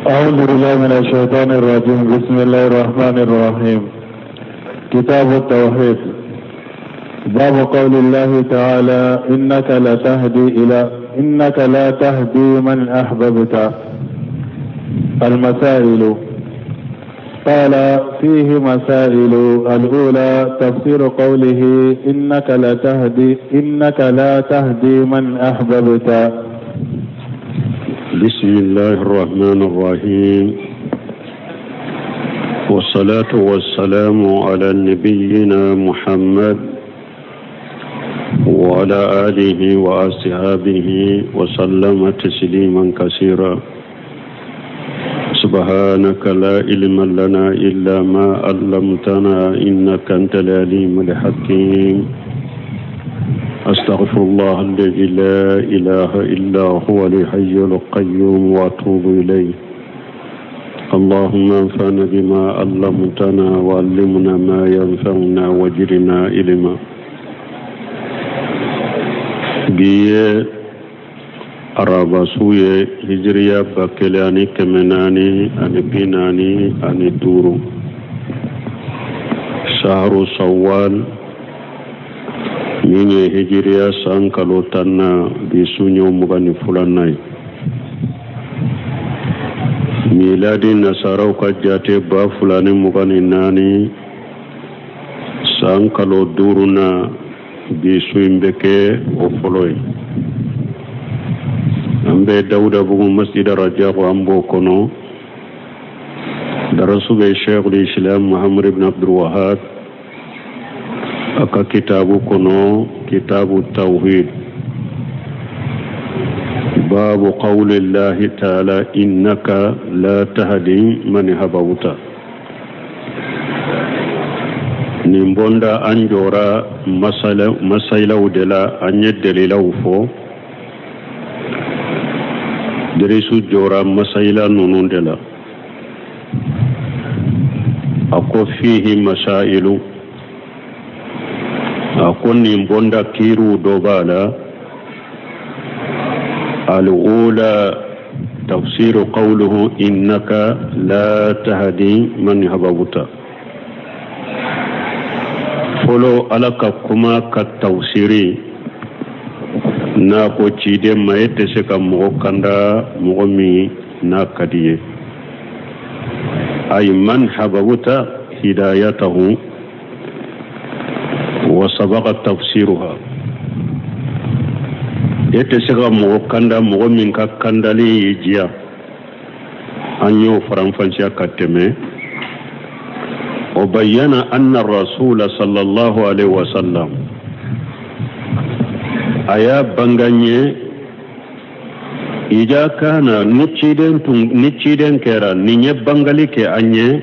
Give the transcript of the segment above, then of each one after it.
أعوذ بالله من الشيطان الرجيم. بسم الله الرحمن الرحيم. كتاب التوحيد. باب قول الله تعالى: إنك لا تهدي إلى إنك لا تهدي من أحببت. المسائل. قال: فيه مسائل. الأولى: تفسير قوله إنك لا تهدي من أحببت. بسم الله الرحمن الرحيم، والصلاة والسلام على نبينا محمد وعلى آله وأصحابه وسلم تسليما كثيرا. سبحانك لا علم لنا إلا ما علمتنا، إنك أنت العليم الحكيم. أستغفر الله الذي لا إله إلا هو الحي القيوم وأتوب إليه. اللهم انفعنا بما علمتنا وعلمنا ما ينفعنا وزدنا علما. Bi ye araba su ye, hijiriya 1445, sahru sawal, min ye hijiriya san kalo 10 na, bi su ɲɛ 22nan ye. Miladi nasaraw ka jate 2024, san kalo duurunan, bi su in bɛ kɛ o fɔlɔ ye. An bɛ Dawudabugu Masjid Rajako, an b'o kɔnɔ. Darasu bɛ Sheikhul Islam Muhammad ibn Abdul Wahab a ka kitabu kɔnɔ, Kitabu Tawhid, babu qawlillahi ta'ala innaka la tahdi man ahbabta. Nin bonda, an jɔra masailaw de la, an ye dalilaw fɔ. Derisu jɔra masaila ninnu de la. A ko fihi masailu, a ko nin bonda kiiriw dɔ b'a la. Al'ula: tafsiru qawluhu innaka la tahdi man ahbabta. Fɔlɔ, Ala ka kuma ka tafsiri n'a ko ciden ma: e tɛ se ka mɔgɔ kanda mɔgɔ min n'a ka di ye. Ay man hababta hidayatahu, wa sabaqa tafsiruha. E tɛ se ka mɔgɔ kanda mɔgɔ min ka kandali y'i diya. An y'o faranfasiya ka tɛmɛ. O bayyana anna rasula sallallahu alaihi wasallam, a y'a bangan ye, ija kana ni ciden tun ni ciden kɛra, nin ye bangali kɛ an ye,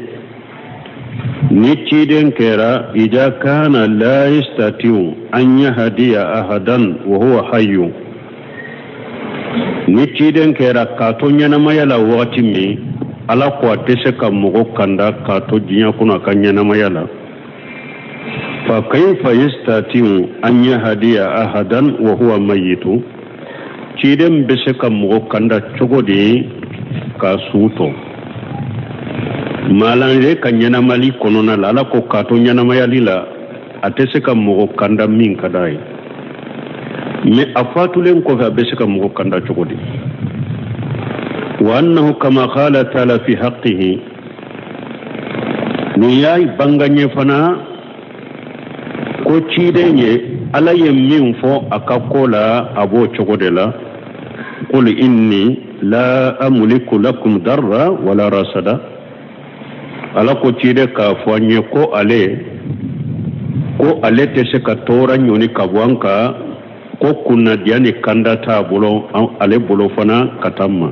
ni ciden kɛra, ija kana la yastatiu an yahdiya ahadan wa huwa hayyu, ni ciden kɛra k'a to ɲɛnamaya la wagati min, Ala ko a tɛ se ka mɔgɔ kanda k'a to diɲɛ kɔnɔ a ka ɲɛnamaya la, fa kayfa yastatiu an yahdiya ahadan wa huwa mayitu? Ciden bɛ se ka mɔgɔ kanda cogo di k'a su tɔ malanre ka ɲɛnamali kɔnɔna la? Ala ko k'a to ɲɛnamayali la, a tɛ se ka mɔgɔ kanda min ka d'a ye, mais a fatulen kɔfɛ, a bɛ se ka mɔgɔ kanda cogo di? Wa annahu kama qala taala fi haqqihi, nin y'a banganye fana ko ciden ye, Ala ye min fɔ a ka ko la, a b'o cogo de la: qul inni la amliku lakum darra wala rasada. Ala ko ciden k'a fɔ an ye ko ale tɛ se ka tɔɔrɔ ɲɔni ka bɔ an kan, ko kunnadiya ni kanda t'a bolo, ale bolo fana ka taa ma.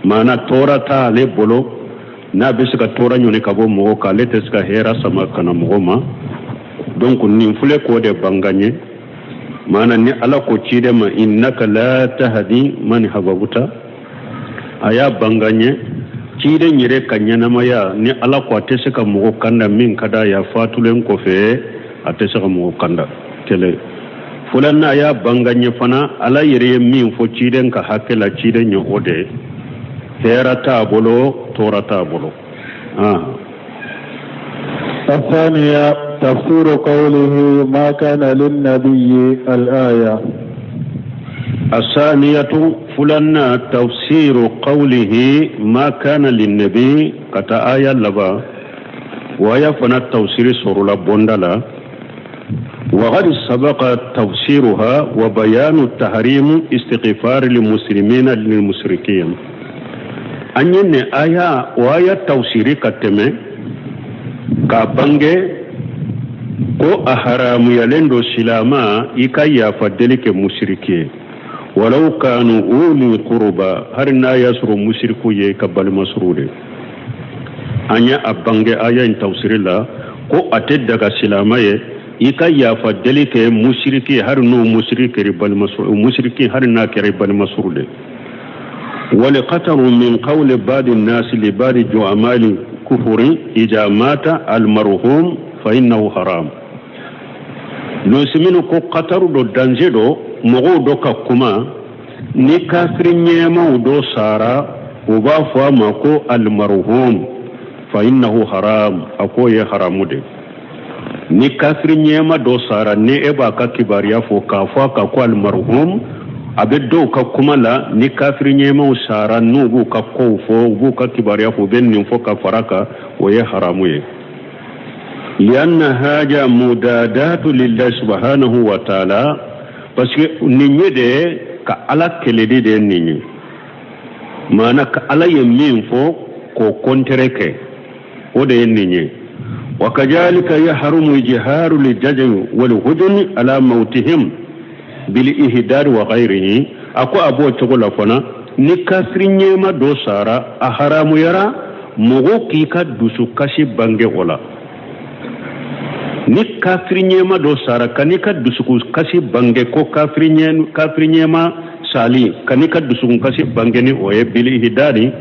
Maana tɔɔrɔ t'ale bolo n'a bɛ se ka tɔɔrɔ ɲɔni ka bɔ mɔgɔ kan, ale tɛ se ka hɛrɛ sama ka na mɔgɔ ma. Donc nin filɛ k'o de bangan ye. Maana ni Ala ko ciden ma innaka la tahdi man hababta, a y'a bangan ye ciden yɛrɛ ka ɲɛnamaya ni Ala ko a tɛ se ka mɔgɔ kanda min ka d'a ye, a fatulen kɔfɛ a tɛ se ka mɔgɔ kanda. Kɛlɛ Filanan, a y'a banga n ye fana, Ala yɛrɛ ye min fɔ ciden ka hakɛ la, ciden ye o de ye. Hɛrɛ t'a bolo, tɔɔrɔ t'a bolo. الثانية تفسير قوله ما كان للنبي الآية. الثانية فلنا تفسير قوله ما كان للنبي كتا آية لبا وآية فنا تفسير سورة بوندلا وقد سبق تفسيرها وبيان التحريم استغفار للمسلمين للمشركين. An ye nin aya o aya tafsiri ka tɛmɛ k'a bange ko a haramuyalen don silama i ka yafa deli kɛ musiriki ye, walaw kanu uli quruba, hari n'a y'a sɔrɔ musiriku ye ka balima suru de. An ye a bange aya in tafsiri la ko a tɛ daga silama ye i ka yafa deli kɛ musiriki, hari n'o musiriki kɛra balima suru, musiriki hari n'a kɛra balima suru de. ولقطر من قول بعض الناس لبعض جعمال كفر إذا مات المرحوم فإنه حرام. Lusiminu ko kataru do, danger do, mɔgɔw dɔ ka kuma ni kafiri ɲɛmaw dɔ sara, u b'a fɔ a ma ko almarhum fa innahu haram. A k'o ye haramu de. Ni kafiri ɲɛma dɔ sara, ni e b'a ka kibaruya fɔ k'a fɔ a ka ko almarhum, a bɛ dɔw ka kuma la, ni kafiri ɲɛmaw sara, n'u b'u ka kow fɔ, u b'u ka kibaruya fɔ, u bɛ nin fɔ ka fara kan, o ye haramu ye. Lianna haja mudadatu lillahi subhanahu wa ta'ala, parce que nin ye de ka Ala kɛlɛli de ye nin ye, maana ka Ala ye min fɔ k'o contraire kɛ, o de ye nin ye. Wa kazalika yahrumu ijharu lijaji wal hujun ala mautihim bil ihdar wa ghayrihi. A ko a b'o cogo la fana, ni kafiri ɲɛma dɔ sara, a haramuyara mɔgɔ k'i ka dusukasi bange o la. Ni kafiri ɲɛma dɔ sara, ka n'i ka dusukasi bange ko kafiri ɲɛma sali, ka n'i ka dusukasi bange ni o ye bil ihdari,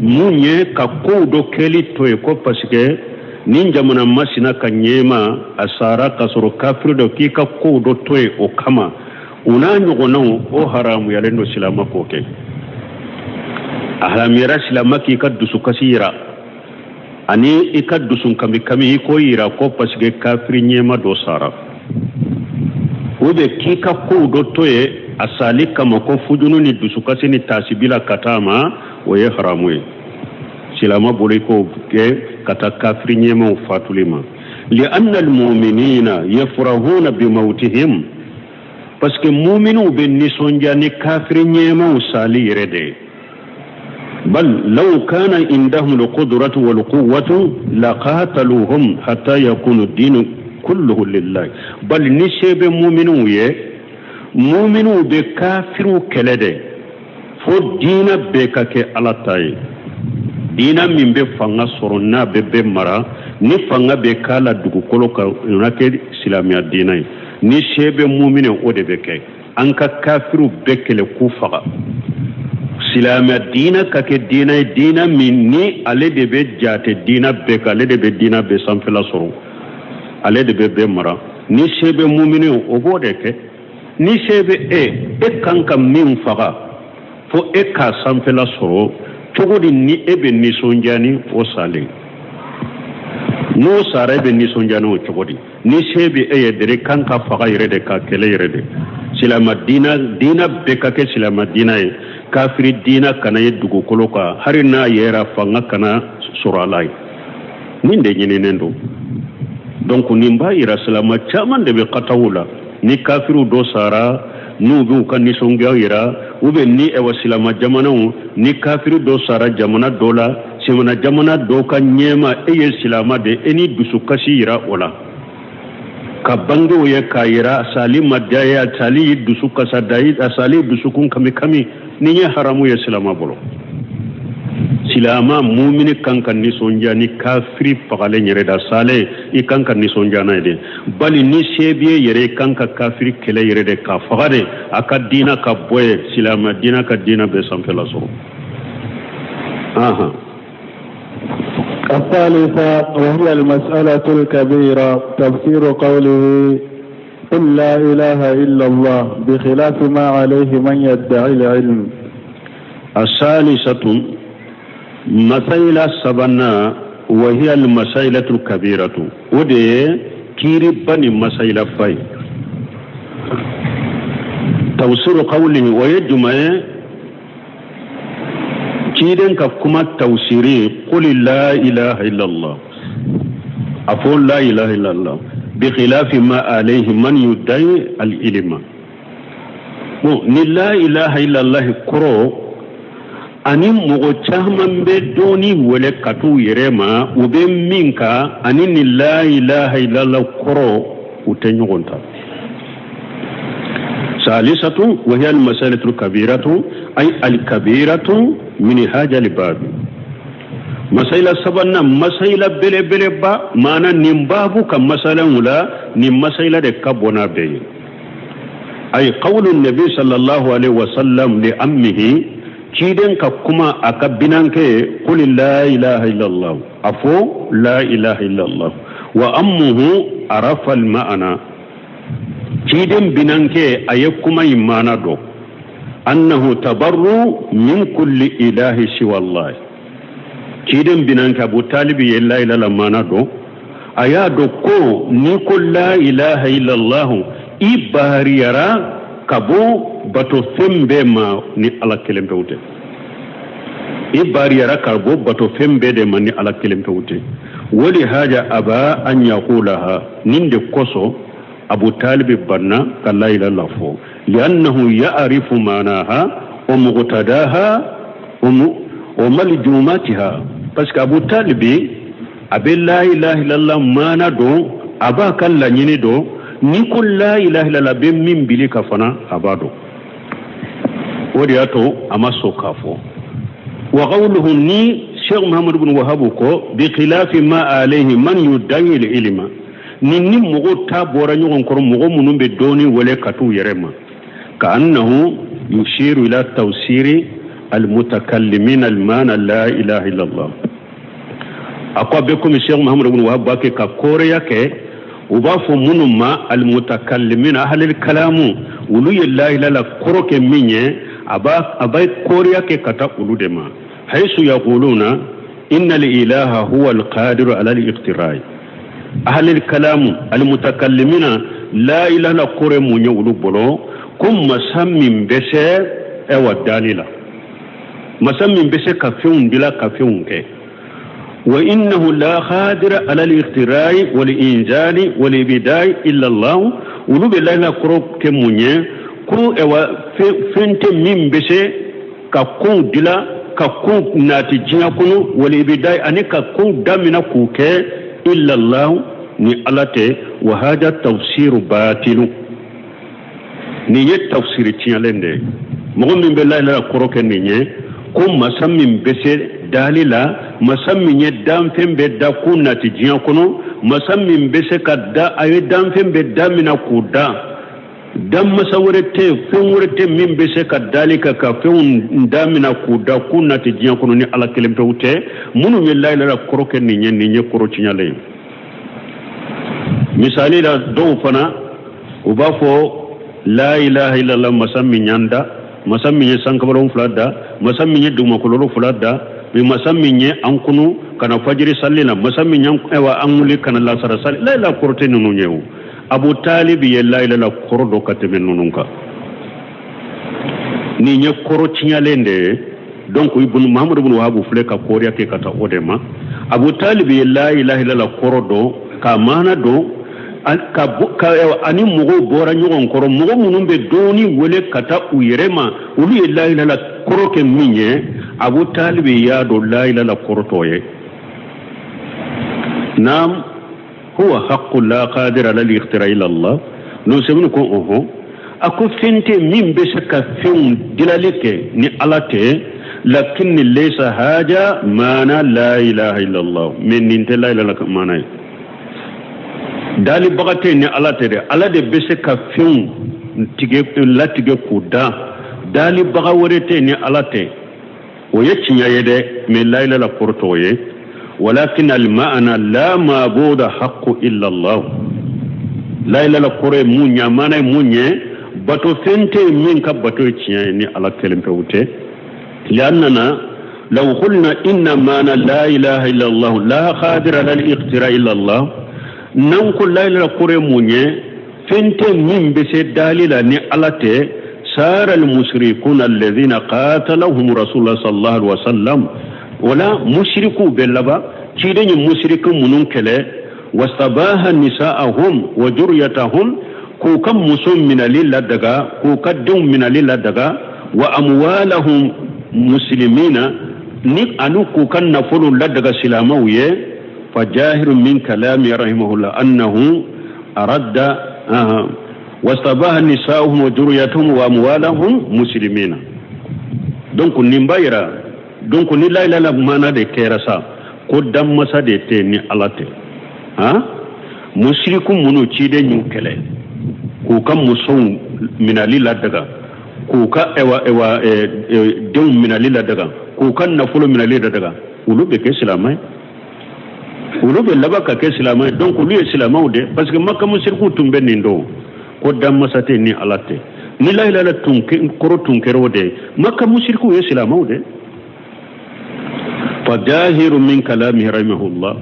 mun ye ka kow dɔ kɛli to ye ko parce que nin jamana masina ka ɲɛma a sara ka sɔrɔ kafiri dɔ, k'i ka kow dɔ to ye o kama, u n'a ɲɔgɔnnaw, o haramuyalen don silama k'o kɛ. A haramuyara silama k'i ka dusukasi yira ani i ka dusun kami kami i k'o yira ko parce que kafiri ɲɛma dɔ sara, o de k'i ka kow dɔ to ye a sali kama, ko fujunu ni dusukasi ni tasibila ka taa ma, o ye haramu ye silama bolo i k'o kɛ ka taa kafiri ɲɛmaw fatuli ma. Li'anna almu'minina yafrahuna bimawtihim, parce que muminiw bɛ nisɔndiya ni kafiri ɲɛmaw sali yɛrɛ de ye. Bal law kana indahum alqudratu walquwwatu laqataluhum hatta yakunu dinu kulluhu lillahi. Bal ni se bɛ muminiw ye, muminiw bɛ kafiriw kɛlɛ de fo diina bɛɛ ka kɛ Ala ta ye. Diina min bɛ fanga sɔrɔ, n'a bɛ bɛɛ mara, ni fanga bɛ k'a la dugukolo kan, o na kɛ silamɛya diina ye. Ni se bɛ mumini, o de bɛ kɛ. An ka kafiriw bɛɛ kɛlɛ k'u faga, silamɛ diina ka kɛ diina ye, diina min ni ale de bɛ jate diina bɛɛ kan, ale de bɛ diina bɛɛ sanfɛla sɔrɔ, ale de bɛ bɛɛ mara. Ni se bɛ mumini, o b'o de kɛ. Ni se bɛ e, e kan ka min faga fo e k'a sanfɛla sɔrɔ cogo di? Ni e bɛ nisɔndiya ni o salen, n'o sara, e bɛ nisɔndiya n'o cogo di? Ni se bɛ e ye dere, kan ka faga yɛrɛ de, ka kɛlɛ yɛrɛ de, silama diina, diina bɛɛ ka kɛ silama diina ye, kafiri diina kana ye dugukolo kan, hali n'a yɛrɛ fanga kana sɔrɔ a la ye. Nin de ɲininen don. Donc nin b'a yira silama caman de bɛ kataw la, ni kafiriw dɔ sara, n'u b'u ka nisɔndiya yira, ou bien ni ɛwɔ silama jamanaw, ni kafiri dɔ sara jamana dɔ la, jamana jamana dɔ ka ɲɛma, e ye silama de, e ni dusukasi yira o la ka bangew ye k'a yira sali ma diya ye, a sali ye dusu kasa da ye, a sali dusukun kami kami, ni ye haramu ye silama bolo. Silama mumini kan ka nisɔndiya ni kafiri fagalen yɛrɛ da salen, i kan ka nisɔndiya n'a ye de. Bali ni se b'i ye yɛrɛ, i kan ka kafiri kɛlɛ yɛrɛ de k'a faga de, a ka diina ka bɔ ye, silama diina ka diina bɛɛ sanfɛla sɔrɔ. Ahan. الثالثة وهي المسألة الكبيرة تفسير قوله قل لا إله إلا الله بخلاف ما عليه من يدعي العلم. الثالثة مسألة سبنا وهي المسألة الكبيرة ودي كيري بني مسألة فاي tafsiru qawlihi o ye jumɛn ye ciden ka kuma tafsiri qul la ilaha illallah a fɔ la ilaha illallah bi khilafi ma alayhi man yudai al ilma bon ni la ilaha illallah kɔrɔ ani mɔgɔ caman bɛ dɔnni wele ka t'u yɛrɛ ma u bɛ min kan ani ni la ilaha illallah kɔrɔ u tɛ ɲɔgɔn ta salisatu wa hiya almasalatu alkabiratu ay alkabiratu min haja albabi masayila sabanan masayila belebeleba maana nin baabu ka masalaw la nin masayila de ka bon n'a bɛɛ ye ay qawlu nabi sallallahu alaihi wasallam li ammihi ciden ka kuma a ka binankɛ ye qul la ilaha illallah a fɔ la ilaha illallah wa ammuhu arafa al ma'ana ciden binankɛ a ye kuma in maana dɔn annahu tabarru min kulli ilahi siwa allah ciden binankɛ abu talibi ye la ilaha maana dɔn a y'a dɔn ko n'i ko la ilaha illallah i bariyara ka bɔ batofɛn bɛɛ ma ni ala kelen pewu tɛ i bariyara ka bɔ batofɛn bɛɛ de ma ni ala kelen pewu tɛ wali haja aba an yakulaha nin de kosɔn abu talibi banna ka la ilaha illallah fɔ liannahu ya'rifu manaha wa muqtadaha wa maljumatiha parce que abu talibi a bɛ la ilaha illallah maana dɔn a b'a ka laɲini dɔn n'i ko la ilaha illallah bɛ min bili ka fana a b'a dɔn o de y'a to a ma sɔn k'a fɔ wa qawluhu ni sheikh muhammad ibn wahab ko bi khilafi ma alayhi man yudayi ilma ni ni mɔgɔw ta bɔra ɲɔgɔn kɔrɔ mɔgɔ minnu bɛ dɔnni wele ka t'u yɛrɛ ma ka annahu yushiru ila tawsiri almutakallimin almana la ilaha illallah a ko a bɛ komi sheikh muhammad ibn wahab b'a kɛ ka kɔrɔya kɛ u b'a fɔ minnu ma almutakallimin ahlil kalamu olu ye la ilaha la kɔrɔ kɛ min ye a b'a kɔrɔya kɛ ka taa olu de ma haysu yaquluna inna al-ilaha huwa al-qadiru ala al-iqtirai ahlil kalamu almutakallimina la ilaha la kɔrɔ mun ye olu bolo ko masa min bɛ se ɛwa dali la masa min bɛ se ka fɛnw dila ka fɛnw kɛ wa innahu la qadira ala al-iqtirai wal inzali wal ibdai illa Allah olu bɛ la ilaha kɔrɔ kɛ mun ye ko ɛwa fɛn tɛ min bɛ se ka kow dila ka kow nati diɲɛ kɔnɔ wal ibdai ani ka kow damina k'u kɛ illa Allah ni ala tɛ wa hada tafsiru batilu nin ye tafsiri tiɲɛlen de ye mɔgɔ min bɛ la ilaha kɔrɔ kɛ nin ye ko masa min bɛ se dali la masa min ye danfɛn bɛɛ da k'u nati diɲɛ kɔnɔ masa min bɛ se ka da a ye danfɛn bɛɛ damina k'u da dan masa wɛrɛ tɛ fɛn wɛrɛ tɛ min bɛ se ka dali kɛ ka fɛnw damina k'u da k'u nati diɲɛ kɔnɔ ni ala kelen pewu tɛ minnu ye la ilaha kɔrɔ kɛ nin ye nin ye kɔrɔ tiɲɛlen ye misali la dɔw fana u b'a fɔ la ilaha illallah masa min y'an da masa min ye sankabalo fila da masa min ye dugumakolo fila da masa min ye an kunu ka na fajiri sali la masa min ye an wuli ka na lasara sali la ilaha kɔrɔ tɛ ninnu ye o abu talibi ye la ilaha kɔrɔ dɔn ka tɛmɛ ninnu kan nin ye kɔrɔ tiɲɛlen de ye donc ibn muhammad ibn wahab filɛ ka kɔrɔya kɛ ka taa o de ma abu talibi ye la ilaha illallah kɔrɔ dɔn k'a maana dɔn ani mɔgɔw bɔra ɲɔgɔn kɔrɔ mɔgɔ minnu bɛ dɔnni wele ka taa u yɛrɛ ma olu ye la ilaha illallah kɔrɔ kɛ min ye abu talibi y'a dɔn la ilaha illallah kɔrɔ t'o ye naam huwa haqqu la qadir ala al-iqtira illa Allah n'o sɛbɛnni ko ɔhɔn a ko fɛn tɛ min bɛ se ka fɛnw dilali kɛ ni ala tɛ lakin laysa haja maana la ilaha illa Allah mais nin tɛ la ilaha illallah maana ye dalibaga tɛ ni ala tɛ dɛ ala de bɛ se ka fɛnw tigɛ latigɛ k'u da dalibaga wɛrɛ tɛ ni ala tɛ o ye tiɲɛ ye dɛ mais la ilaha illallah kɔrɔ t'o ye walakin al ma'ana la ma'buda haqqu illa Allah. La ilaha kɔrɔ ye mun ye, a maana ye mun ye? Bato fɛn tɛ yen min ka bato ye tiɲɛ ye ni Ala kelen pewu tɛ. Liannana law qulna inna maana la ilaha illa Allah la qadira ala al-iqtira illa Allah, n'an ko la ilaha kɔrɔ ye mun ye, fɛn tɛ min bɛ se dali la ni Ala tɛ, sara al-mushrikuna alladhina qatalahum rasulullah sallallahu alaihi wasallam, wala mushrikuw bɛ laban ciden ye mushriku minnu kɛlɛ, wastabaha nisa'ahum wa juriyatahum, k'u ka muso minali ladaga, k'u ka denw minali ladaga, wa amwalahum muslimina, ni anu k'u ka nafolo ladaga silamɛw ye. Fajahiru min kalami rahimahullah annahu aradda wastabaha nisa'ahum wa juriyatahum wa amwalahum muslimina. Donc nin b'a yira, donc ni la ilaha maana de kɛra sa ko danmasa de tɛ ni Ala tɛ, han, musiriku minnu ciden y'u kɛlɛ k'u ka musow minali ladaga, k'u ka ɛwa ɛwa denw minali ladaga, k'u ka nafolo minali ladaga, olu bɛ kɛ silamɛ ye, olu bɛ laban ka kɛ silamɛ ye. Donc olu ye silamɛw de, parce que Maka musirikuw tun bɛ nin dɔn ko danmasa tɛ ni Ala tɛ. Ni la ilaha tun kɔrɔ tun kɛra o de ye, Maka musirikuw ye silamɛw de. Fadahiru min kalamihi rahimahullah,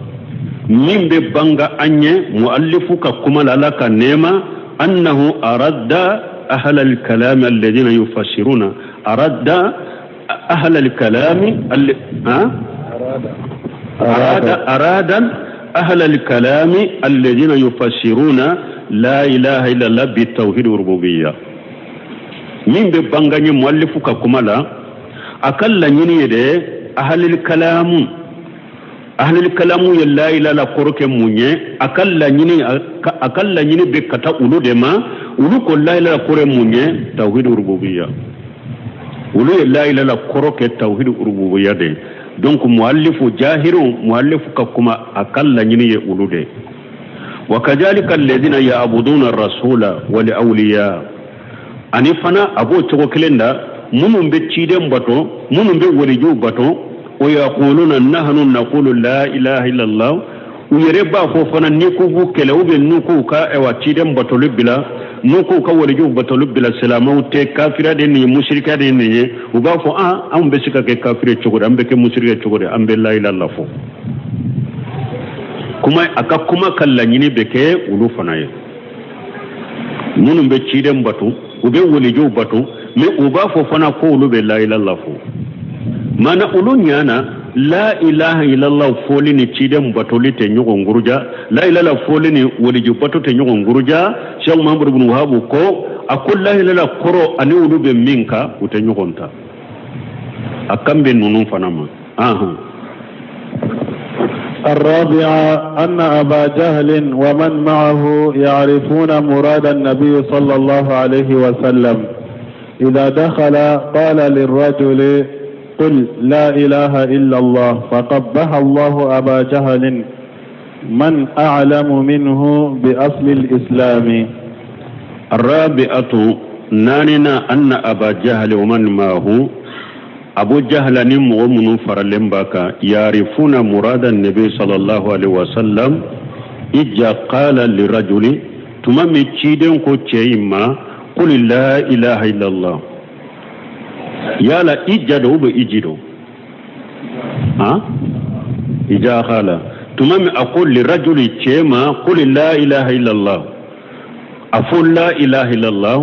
min bɛ banga an ye muallifu ka kuma la, Ala ka nɛɛma, annahu aradda ahla alkalami alladhina yufassiruna, aradda ahla alkalami, arada arada ahla alkalami alladhina yufassiruna la ilaha illallah bitawhid rububiyya. Min bɛ banga ye muallifu ka kuma la, a ka laɲini ye de ahlil kalamu, ahlil kalamu ye la ilaha kɔrɔ kɛ mun ye, a ka laɲini, a ka laɲini bɛ ka taa olu de ma. Olu ko la ilaha kɔrɔ ye mun ye? Tawhid rububiyya. Olu ye la ilaha kɔrɔ kɛ tawhid rububiyya de ye. Donc muallifu jahiru, muallifu ka kuma, a ka laɲini ye olu de ye. Wa kadhalika alladhina ya'buduna ar-rasula wal awliya, ani fana a b'o cogo kelen da minnu bɛ ciden bato, minnu bɛ walijuw bato, o yaquluna nahnu naqulu la ilaha illallah, u yɛrɛ b'a fɔ fana n'i k'u b'u kɛlɛ ou bien n'u k'u ka ɛwa ciden batoli bila, n'u k'u ka walijuw batoli bila, silamɛw tɛ, kafiriya de nin ye, musirikiya de nin ye, u b'a fɔ an anw bɛ se ka kɛ kafiri cogo di, an bɛ kɛ musiriki cogo di, an bɛ la ilaha fɔ. Kuma a ka kuma ka laɲini bɛ kɛ olu fana ye, minnu bɛ ciden bato, u bɛ walijuw bato, mais u b'a fɔ fana ko olu bɛ la ilaha fɔ. Maana olu ɲana la ilaha illallah fɔli ni ciden batoli tɛ ɲɔgɔn guruja, la ilaha fɔli ni waliju bato tɛ ɲɔgɔn guruja. Cheikh Muhammad ibn Wahab ko a ko la ilaha kɔrɔ ani olu bɛ min kan, u tɛ ɲɔgɔn ta. A kan bɛ ninnu fana ma. Ahan. الرابعة أن أبا جهل ومن معه يعرفون مراد النبي صلى الله عليه وسلم إذا دخل قال للرجل قل لا إله إلا الله، فقبح الله أبا جهل من أعلم منه بأصل الإسلام. الرابعة ناننا أن أبا جهل ومن معه، أبو جهل ni mɔgɔ minnu faralen b'a kan, yarifuna murada nabi sallallahu alaihi wasallam ija qala lirajuli, tuma min ciden ko cɛ in ma qul la ilaha illallah, yala ija do ou iji do ha ija qala, tuma min a ko lirajuli cɛ ma qul la ilaha illallah, a fɔ la ilaha illallah,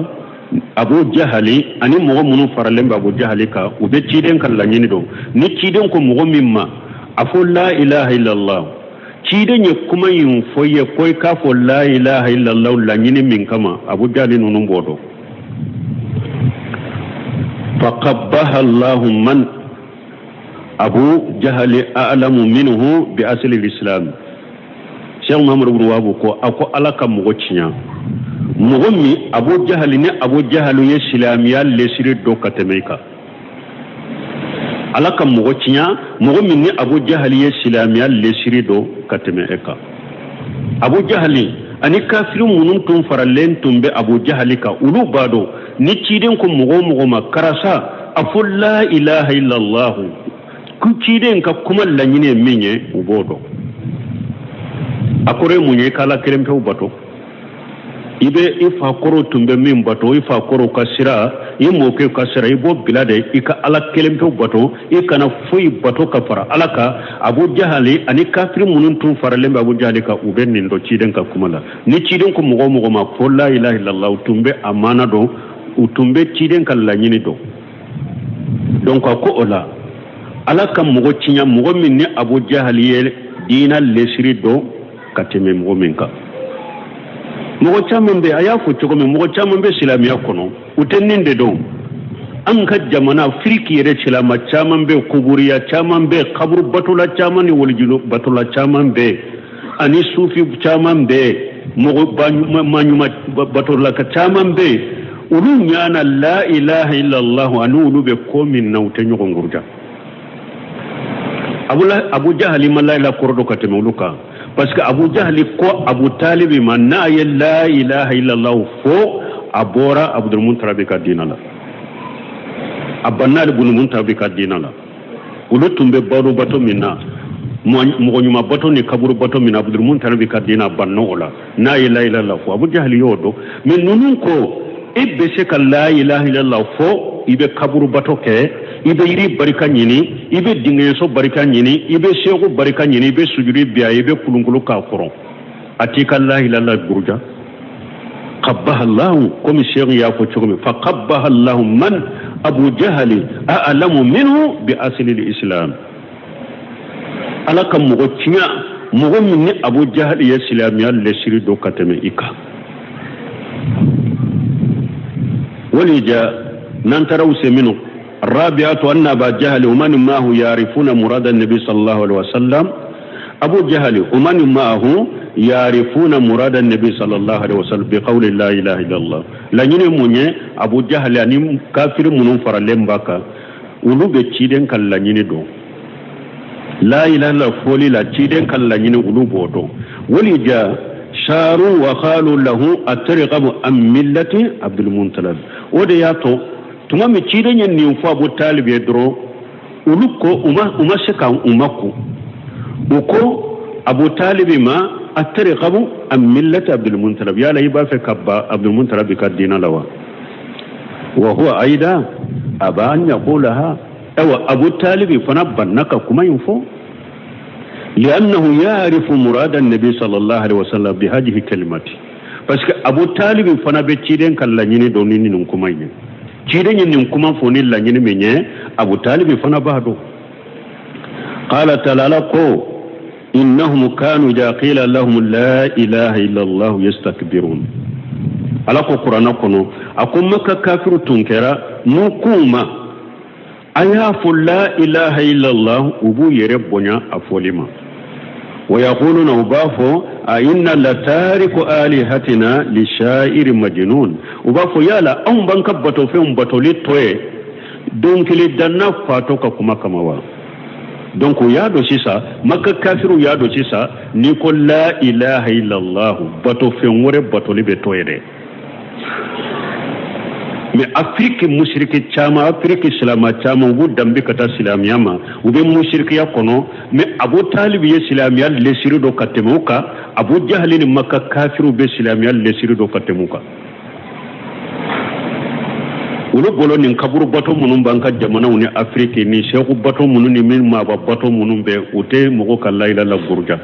Abu Jahali ani mɔgɔ minnu faralen bɛ Abu Jahali kan, u bɛ ciden ka laɲini dɔn. Ni ciden ko mɔgɔ min ma a fɔ la ilaha illallah, ciden ye kuma in fɔ i ye ko i k'a fɔ la ilaha illallah laɲini min kama, Abu Jahali ninnu b'o dɔn. Faqabbaha Allahu man Abu Jahali a'lamu minhu bi asli al-islam. Cheikh Muhammad ibn Wahab ko a ko Ala ka mɔgɔ tiɲɛ, mɔgɔ min Abu Jahali ni Abu Jahali ye silamɛya lesiri dɔ ka tɛmɛ i kan. Ala ka mɔgɔ tiɲɛ, mɔgɔ min ni Abu Jahali ye silamɛya lesiri dɔ ka tɛmɛ e kan. Abu Jahali ani kafiri minnu tun faralen tun bɛ Abu Jahali kan, olu b'a dɔn ni ciden ko mɔgɔ o mɔgɔ ma karisa a fɔ la ilaha illallah, ko ciden ka kuma laɲini ye min ye, u b'o dɔn. A kɔrɔ ye mun ye? K'Ala kelen pewu bato. I bɛ i fa kɔrɔw tun bɛ min bato, i fa kɔrɔw ka sira, i mɔkɛ ka sira, i b'o bila de, i ka Ala kelen pewu bato, i kana foyi bato ka fara Ala kan. Abu Jahali ani kafiri minnu tun faralen bɛ Abu Jahali kan, u bɛ nin dɔn ciden ka kuma la. Ni ciden ko mɔgɔ o mɔgɔ ma ko la ilaha illallah, u tun bɛ a maana dɔn, u tun bɛ ciden ka laɲini dɔn. Donc a ko o la, Ala ka mɔgɔ tiɲɛ, mɔgɔ min ni Abu Jahali ye diina lesiri dɔn ka tɛmɛ mɔgɔ min kan. Mɔgɔ caman bɛ, a y'a fɔ cogo min, mɔgɔ caman bɛ silamɛya kɔnɔ, u tɛ nin de dɔn. An ka jamana Afiriki yɛrɛ, silama caman bɛ, kuburiya caman bɛ, kaburu batola caman ni waliju batola caman bɛ, ani sufi caman bɛ, mɔgɔ maɲuman batola ka caman bɛ. Olu ɲana la ilaha illallah ani olu bɛ ko min na, u tɛ ɲɔgɔn kuruja. Abu Jahali ma la ilaha kɔrɔ dɔn ka tɛmɛ olu kan, parce que Abu Jahali ko Abu Talibi ma, n'a ye la ilaha illallah fɔ, a bɔra Abdulmutalabi ka diina la, a banna Abdulmutalabi ka diina la. Olu tun bɛ balo bato min na, mɔgɔ ɲuman bato ni kaburu bato min na, Abdulmutalabi ka diina, a banna o la n'a ye la ilaha illallah fɔ. Abu Jahali y'o dɔn. Mais ninnu ko e bɛ se ka la ilaha illallah fɔ, i bɛ kaburu bato kɛ, i bɛ yiri barika ɲini, i bɛ dingɛso barika ɲini, i bɛ segu barika ɲini, i bɛ sujudi biya, i bɛ kulunkulu k'a kɔrɔ, a t'i ka la ilaha illallah buruja. Qabbaha Allahu, komi segu y'a fɔ cogo min, fa qabbaha Allahu man Abu Jahali a'lamu minhu bi asli al-islam. Ala ka mɔgɔ tiɲɛ, mɔgɔ min ni Abu Jahali ye silamɛya lɛsiri dɔn ka tɛmɛ i kan. Walija n'an taara u se minnu rabi'atu anna Aba Jahali wa man ma'ahu yarifuna murada an-nabi sallallahu alaihi wasallam. Abu Jahali wa man ma'ahu yarifuna murada an-nabi sallallahu alaihi wasallam bi qawli la ilaha illallah. Laɲini mun ye, Abu Jahali ani kafiri minnu faralen b'a kan, olu bɛ ciden ka laɲini dɔn. La ilaha illallah fɔli la, ciden ka laɲini, olu b'o dɔn. Walija saru wa qalu lahu atarghabu an millati Abdul Muttalib. O de y'a to tuma min ciden ye nin fɔ Abu Talib ye dɔrɔn, olu ko u ma se ka u ma ko, u ko Abu Talib ma atarghabu an millati Abdul Muttalib, yala i b'a fɛ ka ban Abdul Muttalib ka diina la wa? Wa huwa aida aba an yaqulaha. Awa Abu Talib fana banna ka kuma in fɔ, li'annahu ya'rifu murada an-nabi sallallahu alaihi wasallam bi hadhihi kalimati, parce que Abu Talib fana bɛ ciden ka laɲini dɔn ni nin kuma in ye. Ciden ye nin kuma fɔ ni laɲini min ye, Abu Talib fana b'a dɔn. Qala ta'ala ko innahum kanu idha qila lahum la ilaha illa Allah yastakbirun. Ala ko Kurana kɔnɔ, a ko Maka kafiru tun kɛra n'u k'u ma a y'a fɔ la ilaha illallah, u b'u yɛrɛ bonya a fɔli ma. Wa yaquluna, u b'a fɔ a inna la tariku alihatina li sha'iri majnun. U b'a fɔ yala anw b'an ka batofɛnw batoli to ye dɔnkili danna fatɔ ka kuma kama wa? Donc u y'a dɔn sisan, Maka kafiriw y'a dɔn sisan, n'i ko la ilaha illallah, batofɛn wɛrɛ batoli bɛ to ye dɛ. Mais Afiriki musiriki caman, Afiriki silama caman, u b'u danbe ka taa silamɛya ma, u bɛ musirikiya kɔnɔ. Mais Abu Talib ye silamɛya lesiri dɔn ka tɛmɛ u kan, Abu Jahali ni Maka kafiriw bɛ silamɛya lesiri dɔn ka tɛmɛ u kan. Olu bolo nin kaburu bato minnu b'an ka jamanaw ni Afiriki, ni seku bato minnu ni min maaba bato minnu bɛ, u tɛ mɔgɔ ka layila la buruja.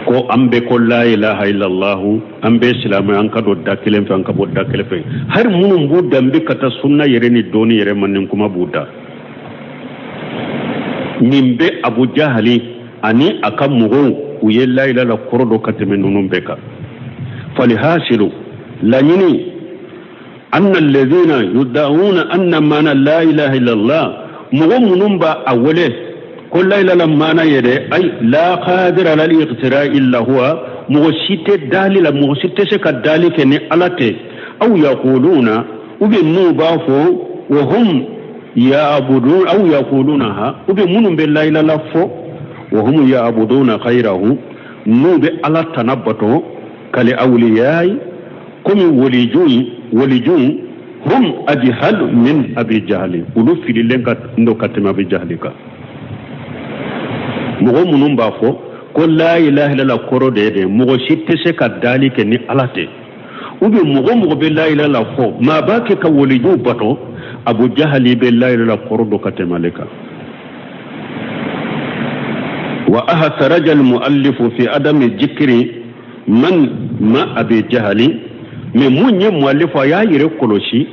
Ko an bɛ ko la ilaha illallah, an bɛ silamɛ, an ka don da kelen fɛ, an ka bɔ da kelen fɛ. Hali minnu b'u danbe ka taa sunna yɛrɛ ni dɔɔni yɛrɛ ma, nin kuma b'u da. Nin bɛ Abu Jahali ani a ka mɔgɔw, u ye la ilaha la kɔrɔ dɔn ka tɛmɛ ninnu bɛɛ kan. Falihasilu laɲini anna alladhina yud'una anna mana la ilaha illallah, mɔgɔ minnu b'a a wele ko la ilaha la maana ye dɛ, ay la qadira ala al-iqtira illa huwa, mɔgɔ si tɛ dali la, mɔgɔ si tɛ se ka dali kɛ ni Ala tɛ. Aw yaquluna, ou bien n'u b'a fɔ wa hum ya'budun, aw yaquluna ha, ou bien minnu bɛ la ilaha la fɔ wa hum ya'buduna ghayrahu, n'u bɛ Ala tana bato, kali awliyayi, komi walijun, hum ajhalu min Abi Jahali, olu fililen ka ndo ka tɛmɛ Abi Jahali kan. Mɔgɔ minnu b'a fɔ Ko la ilaha illallah kɔrɔ de ye de mɔgɔ si tɛ se ka dali kɛ ni Ala tɛ, ou bien mɔgɔ mɔgɔ bɛ la ilaha illallah fɔ, maa b'a kɛ ka walijuw bato, Abu Jahali bɛ la ilaha illallah kɔrɔ dɔn ka tɛmɛ ale kan. Wa ahtaraja almuallifu fi adami jikiri man ma Abi Jahali. Mais mun ye muallifu a y'a yɛrɛ kɔlɔsi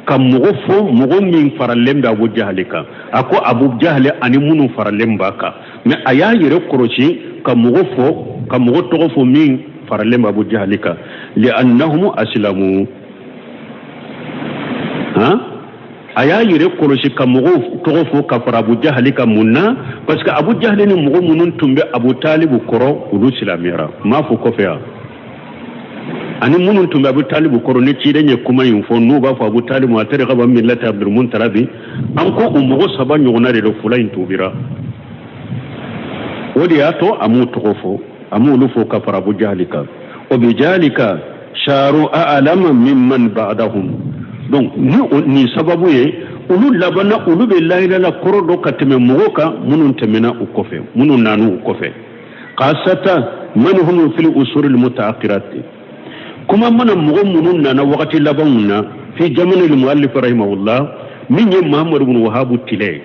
ka mɔgɔ fɔ, mɔgɔ min faralen bɛ Abu Jahali kan. A ko Abu Jahali ani minnu faralen b'a kan, mais a y'a yɛrɛ kɔlɔsi ka mɔgɔ fɔ, ka mɔgɔ tɔgɔ fɔ min faralen bɛ Abu Jahali kan. Li'annahum aslamu, han, a y'a yɛrɛ kɔlɔsi ka mɔgɔw tɔgɔ fɔ ka fara Abu Jahali kan. Mun na? Parce que Abu Jahali ni mɔgɔ minnu tun bɛ Abu Talibu kɔrɔ, olu silamɛyara. N m'a fɔ kɔfɛ yan, ani minnu tun bɛ Abu Talibu kɔrɔ, ni ciden ye kuma in fɔ, n'u b'a fɔ Abu Talibu atargabu an millati Abdul Mutalabi, an ko o mɔgɔ saba ɲɔgɔnna de don, fila in tubira. O de y'a to a m'u tɔgɔ fɔ, a m'olu fɔ ka fara Abu Jahali kan. O bi jalika saru a'lama mimman ba'dahum. Donc ni nin sababu ye, olu labanna, olu bɛ la ilaha illallah kɔrɔ dɔn ka tɛmɛ mɔgɔw kan minnu tɛmɛna u kɔfɛ, minnu nana u kɔfɛ, khasatan man hum fil usul mutaakhirati. Kuma mana mɔgɔ minnu nana wagati labanw na, fi jamani muallif rahimahullah, min ye Muhammad ibn Wahhab tile ye,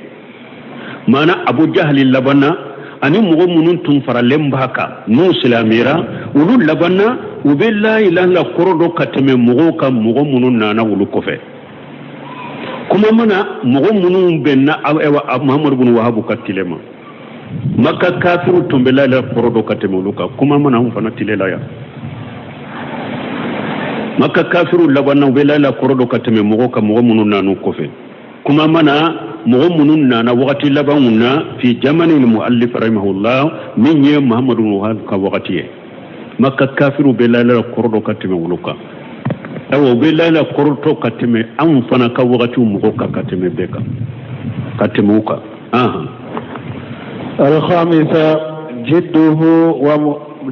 maana Abu Jahali labanna ani mɔgɔ minnu tun faralen b'a kan, n'u silamɛra, olu labanna, u bɛ la ilaha illallah kɔrɔ dɔn ka tɛmɛ mɔgɔw kan, mɔgɔ minnu nana olu kɔfɛ. Kuma mana mɔgɔ minnu bɛnna Muhammad ibn Wahhab ka tile ma, Maka kafiru tun bɛ la ilaha kɔrɔ dɔn ka tɛmɛ olu kan. Kuma mana anw fana tile la yan, Maka kafiru labanna, u bɛ la ilaha kɔrɔ dɔn ka tɛmɛ mɔgɔw kan, mɔgɔ minnu nana u kɔfɛ. Kuma mana mɔgɔ minnu nana wagati labanw na, fi jamani muallif rahimahullah, min ye Muhammadu Wahhab ka wagati ye, Maka kafiru bɛ la ilaha kɔrɔ dɔn ka tɛmɛ olu kan. Ayiwa, u bɛ la ilaha kɔrɔ dɔn ka tɛmɛ anw fana ka wagatiw mɔgɔw kan, ka tɛmɛ bɛɛ kan, ka tɛmɛ u kan. الخامسة جده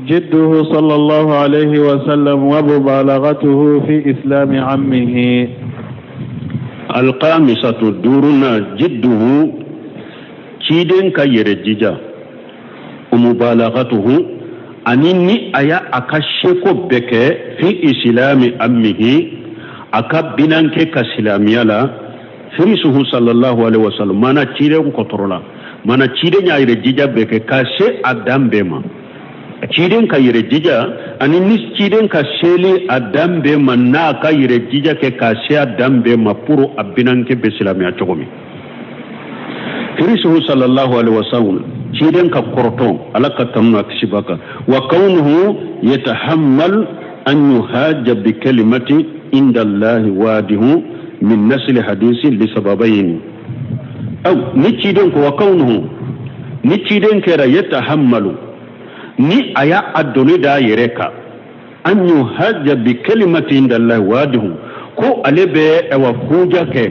جده صلى الله عليه وسلم ومبالغته في إسلام عمه. الخامسة duurunan جده ciden ka yɛrɛ jija, ومبالغته ani ni a y'a a ka seko bɛɛ kɛ, في إسلام عمه a ka binankɛ ka silamɛya la, حرصه صلى الله عليه وسلم, mana ciden kɔtɔrɔ la, mana ciden y'a yɛrɛ jija bɛɛ kɛ ka se a dan bɛɛ ma. Ciden ka yɛrɛ jija ani ni ciden ka seli a dan bɛɛ ma, n'a ka yɛrɛ jija kɛ ka se a dan bɛɛ ma pour a binankɛ bɛ silamɛya cogo min. حرصه صلى الله عليه وسلم ciden ka kɔrɔtɔn, Ala ka tanu n'a kisi b'a kan, وكونه يتحمل أن يحاج بكلمة عند الله واضح من نص الحديث لسببين. Aw ni ciden ko وكونه ni ciden kɛra يتحمل ni a y'a a doni d'a yɛrɛ kan, أن يحاج بكلمة عند الله واضح ko ale bɛ awa huja kɛ,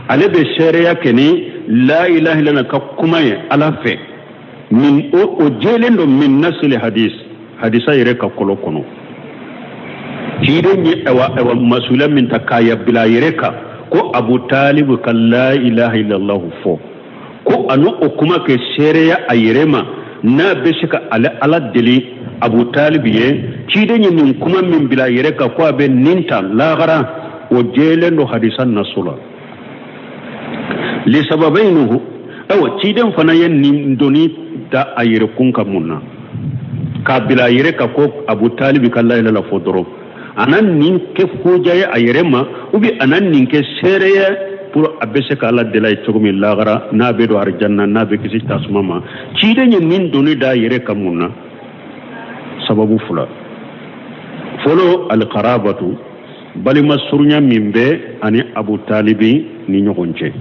ale bɛ seereya kɛ ni la ilaha illallah ka kuma ye Ala fɛ, min o jɛlen don من نص الحديث hadisa yɛrɛ ka kɔlɔ kɔnɔ. Ciden ye awa masula min ta k'a ya bila a yɛrɛ kan ko Abu Talib ka la ilaha illallah fɔ, ko ani o kuma kɛ seereya a yɛrɛ ma, n'a bɛ se ka ale Ala deli Abu Talib ye. Ciden ye nin kuma min bila a yɛrɛ kan ko a bɛ nin ta lahara, o jɛlen don hadisa naso la. لسببين ayiwa, ciden fana ye nin doni da a yɛrɛ kun ka mun na k'a bila a yɛrɛ kan ko Abu Talib ka la ilaha fɔ dɔrɔn, a na nin kɛ koja ye a yɛrɛ ma, ou bien a na nin kɛ seere ye pour a bɛ se ka Ala deli a ye cogo min lahara, n'a bɛ don arijanna, n'a bɛ kisi tasuma ma. Ciden ye nin doni da a yɛrɛ kan mun na? Sababu fila. Fɔlɔ, القرابة balima surunya min bɛ ani Abu Talibi ni ɲɔgɔn cɛ.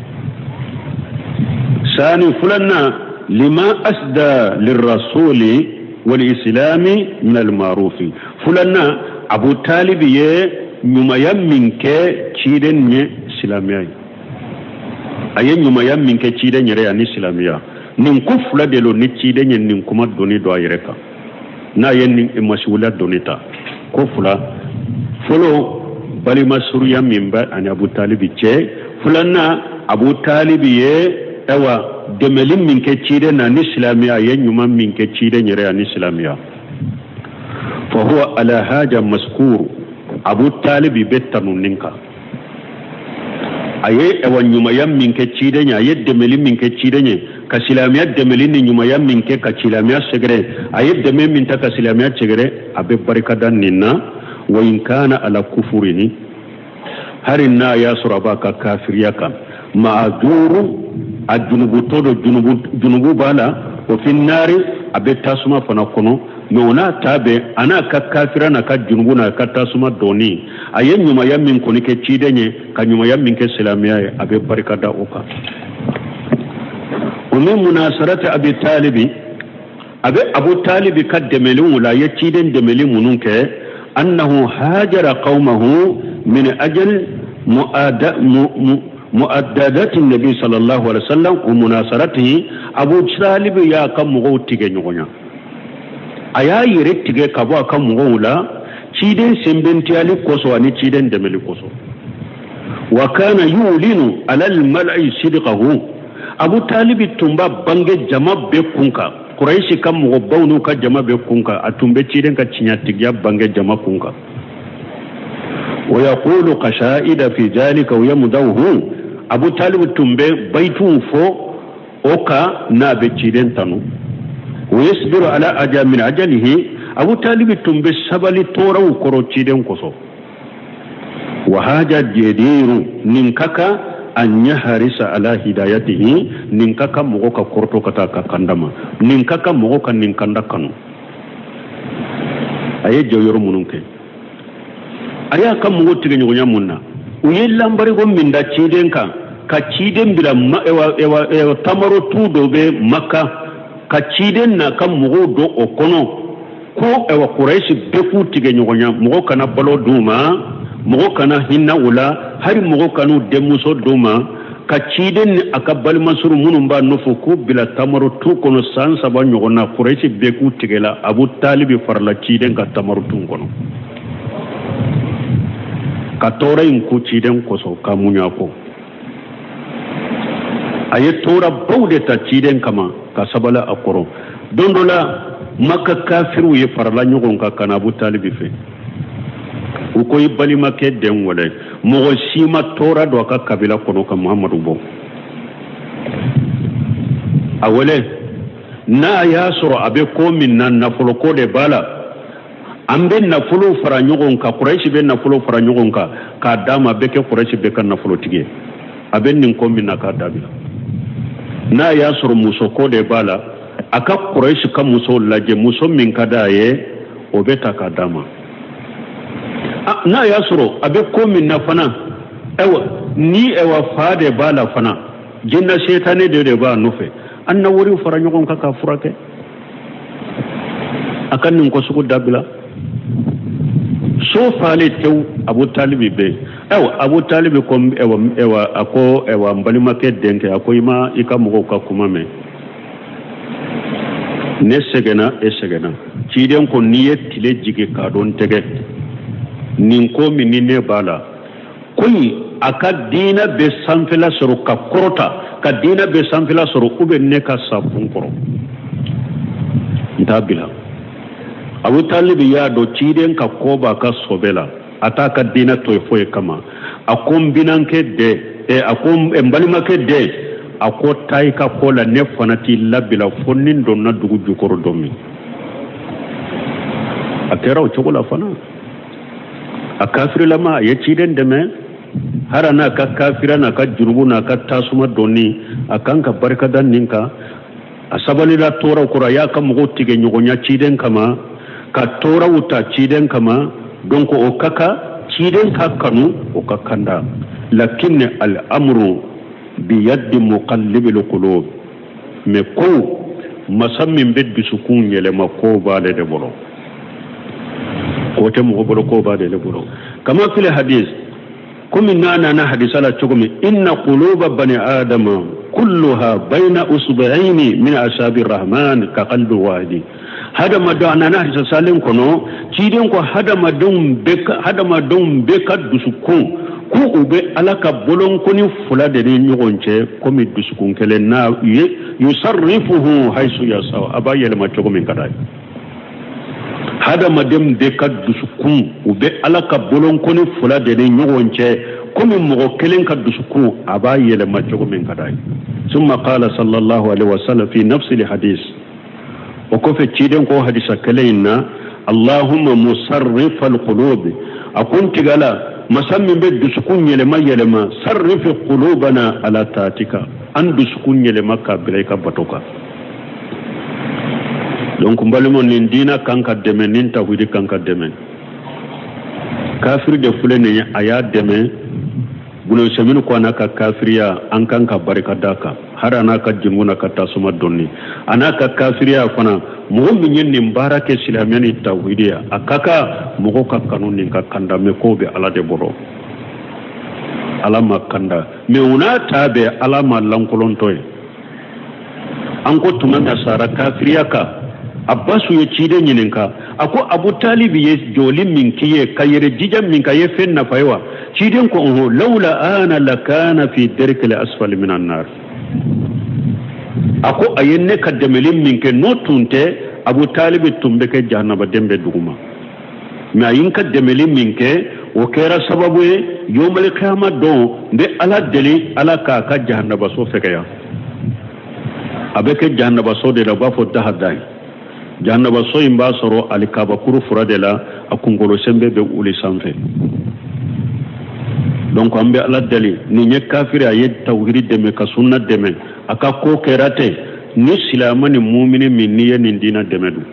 ثاني filanan, لما أسدى للرسول والإسلام من المعروف. Filanan, Abu Talibi ye ɲumanya min kɛ ciden ye silamɛya ye, a ye ɲumanya min kɛ ciden yɛrɛ ye ani silamɛya, nin ko fila de lo ni ciden ye nin kuma doni don a yɛrɛ kan, n'a ye nin masiwula doni ta. Ko fila: fɔlɔ, balima surunya min bɛ ani Abu Talibi cɛ; filanan, Abu Talibi ye ayiwa dɛmɛli min kɛ ciden na ni silamɛya, a ye ɲuman min kɛ ciden yɛrɛ ani silamɛya, fa huwa ala haja maskur, Abu Talibi bɛ tanu nin kan. A ye ayiwa ɲumanya min kɛ ciden ye, a ye dɛmɛli min kɛ ciden ye, ka silamɛya dɛmɛli ni ɲumanya min kɛ ka silamɛya sɛgɛrɛ, a ye dɛmɛ min ta ka silamɛya sɛgɛrɛ, a bɛ barikada nin na. Wa in kana ala kufurihi, hari n'a y'a sɔrɔ a b'a ka kafiriya kan, ma'ajuru, a junubutɔ don, junubu b'a la, wa fi nari, a bɛ tasuma fana kɔnɔ. Mɛ o n'a ta bɛɛ, a n'a ka kafira n'a ka junubu n'a ka tasuma donni, a ye ɲumanya min kɔni kɛ ciden ye, ka ɲumanya min kɛ silamɛya ye, a bɛ barika da o kan. Wa min munasarati Abi Talibi, a bɛ Abu Talibi ka dɛmɛliw la, a ye ciden dɛmɛli minnu kɛ, annahu hajara qawmahu min ajal mu'addadati nabi sallallahu alaihi wasallam wa munasaratihi. Abu Talibi y'a ka mɔgɔw tigɛ ɲɔgɔn na, a y'a yɛrɛ tigɛ ka bɔ a ka mɔgɔw la ciden sɛnbɛntiyali kosɔn ani ciden dɛmɛli kosɔn. Wa kana yulinu ala almala'i sidqahu, Abu Talibi tun b'a bange jama bɛɛ kun kan, Kurayisi ka mɔgɔbaw n'u ka jama bɛɛ kun kan, a tun bɛ ciden ka tiɲɛtigiya bange jama kun kan. Wa yaqulu qasa'ida fi dhalika wa yamdahu, Abu Talibi tun bɛ bayituw fɔ o kan n'a bɛ ciden tanu. Wa yasbiru ala aja min ajalihi, Abu Talibi tun bɛ sabali tɔɔrɔw kɔrɔ ciden kosɔn. Wa haja jadiru, nin ka kan, an yaharisa ala hidayatihi, nin ka kan mɔgɔ ka kɔrɔtɔ ka taa ka kanda ma, nin ka kan mɔgɔ ka nin kanda kanu. A ye jɔyɔrɔ minnu kɛ, a y'a ka mɔgɔw tigɛ ɲɔgɔnya mun na, u ye lanbarigo min da ciden kan, ka ciden bila tamaro tu dɔ bɛ Maka, ka ciden n'a ka mɔgɔw don o kɔnɔ, ko ɛwa Kurayisi bɛɛ k'u tigɛ ɲɔgɔnya, mɔgɔ kana balo d'u ma, mɔgɔ kana hinɛ u la, hali mɔgɔ kan'u denmuso d'u ma, ka ciden ni a ka balimasuru minnu b'a nɔfɛ k'u bila tamaro tu kɔnɔ san 3 ɲɔgɔn na, Kurayisi bɛɛ k'u tigɛ la. Abu Talibi farala ciden ka tamaro tu kɔnɔ ka tɔɔrɔ in kun ciden kosɔn, ka muɲu a kɔ. A ye tɔɔrɔbaw de ta ciden kama ka sabali a kɔrɔ. Don dɔ la, Maka kafiriw ye farala ɲɔgɔn kan ka na Abu Talibi fɛ. U ko i balimakɛ den wɛlɛ, mɔgɔ si ma tɔɔrɔ don a ka kabila kɔnɔ ka Muhamadu bɔ. A wele, n'a y'a sɔrɔ a bɛ ko min na, nafolo ko de b'a la, an bɛ nafolo fara ɲɔgɔn kan, Kurayisi bɛ nafolo fara ɲɔgɔn kan k'a d'a ma, a bɛ kɛ Kurayisi bɛɛ ka nafolotigi ye. A bɛ nin ko min na, k'a dabila. N'a y'a sɔrɔ muso ko de b'a la, a ka Kurayisi ka musow lajɛ, muso min ka d'a ye, o bɛ ta k'a d'a ma. N'a y'a sɔrɔ a bɛ ko min na fana, ayiwa ni ayiwa fa de b'a la fana, jinɛ setanɛ de b'a nɔfɛ, an na wariw fara ɲɔgɔn kan k'a furakɛ, a ka nin ko sugu dabila. So falen tewu, Abu Talibi bɛ yen. Ayiwa Abu Talibi ko, ayiwa, ayiwa, a ko, ayiwa, n balimakɛ denkɛ, a ko i ma i ka mɔgɔw ka kuma mɛn, ne sɛgɛnna, e sɛgɛnna. Ciden ko n'i ye tile jigin k'a dɔn tɛgɛ nin ko min ni ne b'a la, ko in a ka diinɛ bɛ sanfɛla sɔrɔ ka kɔrɔta, ka diinɛ bɛ sanfɛla sɔrɔ, u bɛ ne ka sa kun kɔrɔ, n t'a bila. Abu Talibi y'a dɔn ciden ka ko b'a ka sɔbɛ la, a t'a ka diinɛ to yen foyi kama. A ko n binankɛ den, a ko n balimakɛ den, a ko taa i ka ko la, ne fana t'i labila fo ni n donna dugu jukɔrɔ don min. A kɛra o cogo la fana. A kafirilama, a ye ciden dɛmɛ, hali n'a ka kafira n'a ka jurumu n'a ka tasuma donni, a kan ka barika da nin kan. A sabalila tɔɔrɔw kɔrɔ, a y'a ka mɔgɔw tigɛ ɲɔgɔnya ciden kama, ka tɔɔrɔw ta ciden kama. Donc o ka kan ciden ka kanu, o ka kanda. Lakin al-amru biyadi muqallibil qulub, mais ko masa min bɛ dusukun yɛlɛma, ko b'ale de bolo, ko tɛ mɔgɔ bolo, ko b'ale de bolo. Kama fil hadis, komi n'a nana hadisa la cogo min, inna quluba bani adama kulluha bayna usbu'aini min asabi rahman ka qalbi wahidi. Hadamadenw, a nana hadisa salen kɔnɔ, ciden ko hadamadenw bɛɛ ka dusukun ko u bɛ Ala ka bolonkɔni fila de ni ɲɔgɔn cɛ komi dusukun kelen na ye, yusarrifuhu haisu yasa, a b'a yɛlɛma cogo min ka d'a ye. Hadamaden bɛɛ ka dusukun, u bɛ Ala ka bolonkɔni fila de ni ɲɔgɔn cɛ komi mɔgɔ kelen ka dusukun, a b'a yɛlɛma cogo min ka d'a ye. Summa qala sallallahu alaihi wasallam fi nafsi hadis, o kɔfɛ ciden ko hadisa kelen in na, allahumma musarrifal qulub, a ko n tigi Ala, masa min bɛ dusukun yɛlɛma yɛlɛma, sarrif qulubana ala taatika, an dusukun yɛlɛma k'a bila i ka bato kan. Donc n balimaw, nin diina kan ka dɛmɛ, nin tawhidi kan ka dɛmɛ. Kafiri de filɛ nin ye, a y'a dɛmɛ Bunu ko a n'a ka kafiriya, an kan ka barika d'a kan, hari a n'a ka junubu n'a ka tasuma donni, a n'a ka kafiriya fana. Mɔgɔ min ye nin baara kɛ silamɛya ni tawhidi ye, a ka kan mɔgɔw ka kanu nin ka kanda, mais kow bɛ Ala de bolo, Ala ma kanda. Mais o n'a ta bɛɛ, Ala ma lankolontɔ ye. An ko tuma min a sara kafiriya kan, Abasu ye ciden ɲininka, a ko Abu Talibi ye jɔli min k'i ye, ka yɛrɛ jija min k'a ye fɛn nafa ye wa? Ciden ko ɔhɔn, lawla ana lakana fi darkil asfali minan nar. A ko a ye ne ka dɛmɛli min kɛ, n'o tun tɛ, Abu Talibi tun bɛ kɛ jahanabaden bɛɛ duguma, mais a ye n ka dɛmɛli min kɛ, o kɛra sababu ye yomali kiyama don, n bɛ Ala deli, Ala k'a ka jahanabaso fɛgɛya. A bɛ kɛ jahanabaso de la, u b'a fɔ dahada ye. Jahanabaso in b'a sɔrɔ alikabakuru fura de la, a kunkolo senbɛ bɛ wuli sanfɛ. Donc an bɛ Ala deli, nin ye kafiri, a ye tawhidi dɛmɛ ka sunna dɛmɛ, a ka ko kɛra ten. Ni silamɛ ni mumini min n'i ye nin diina dɛmɛ dun.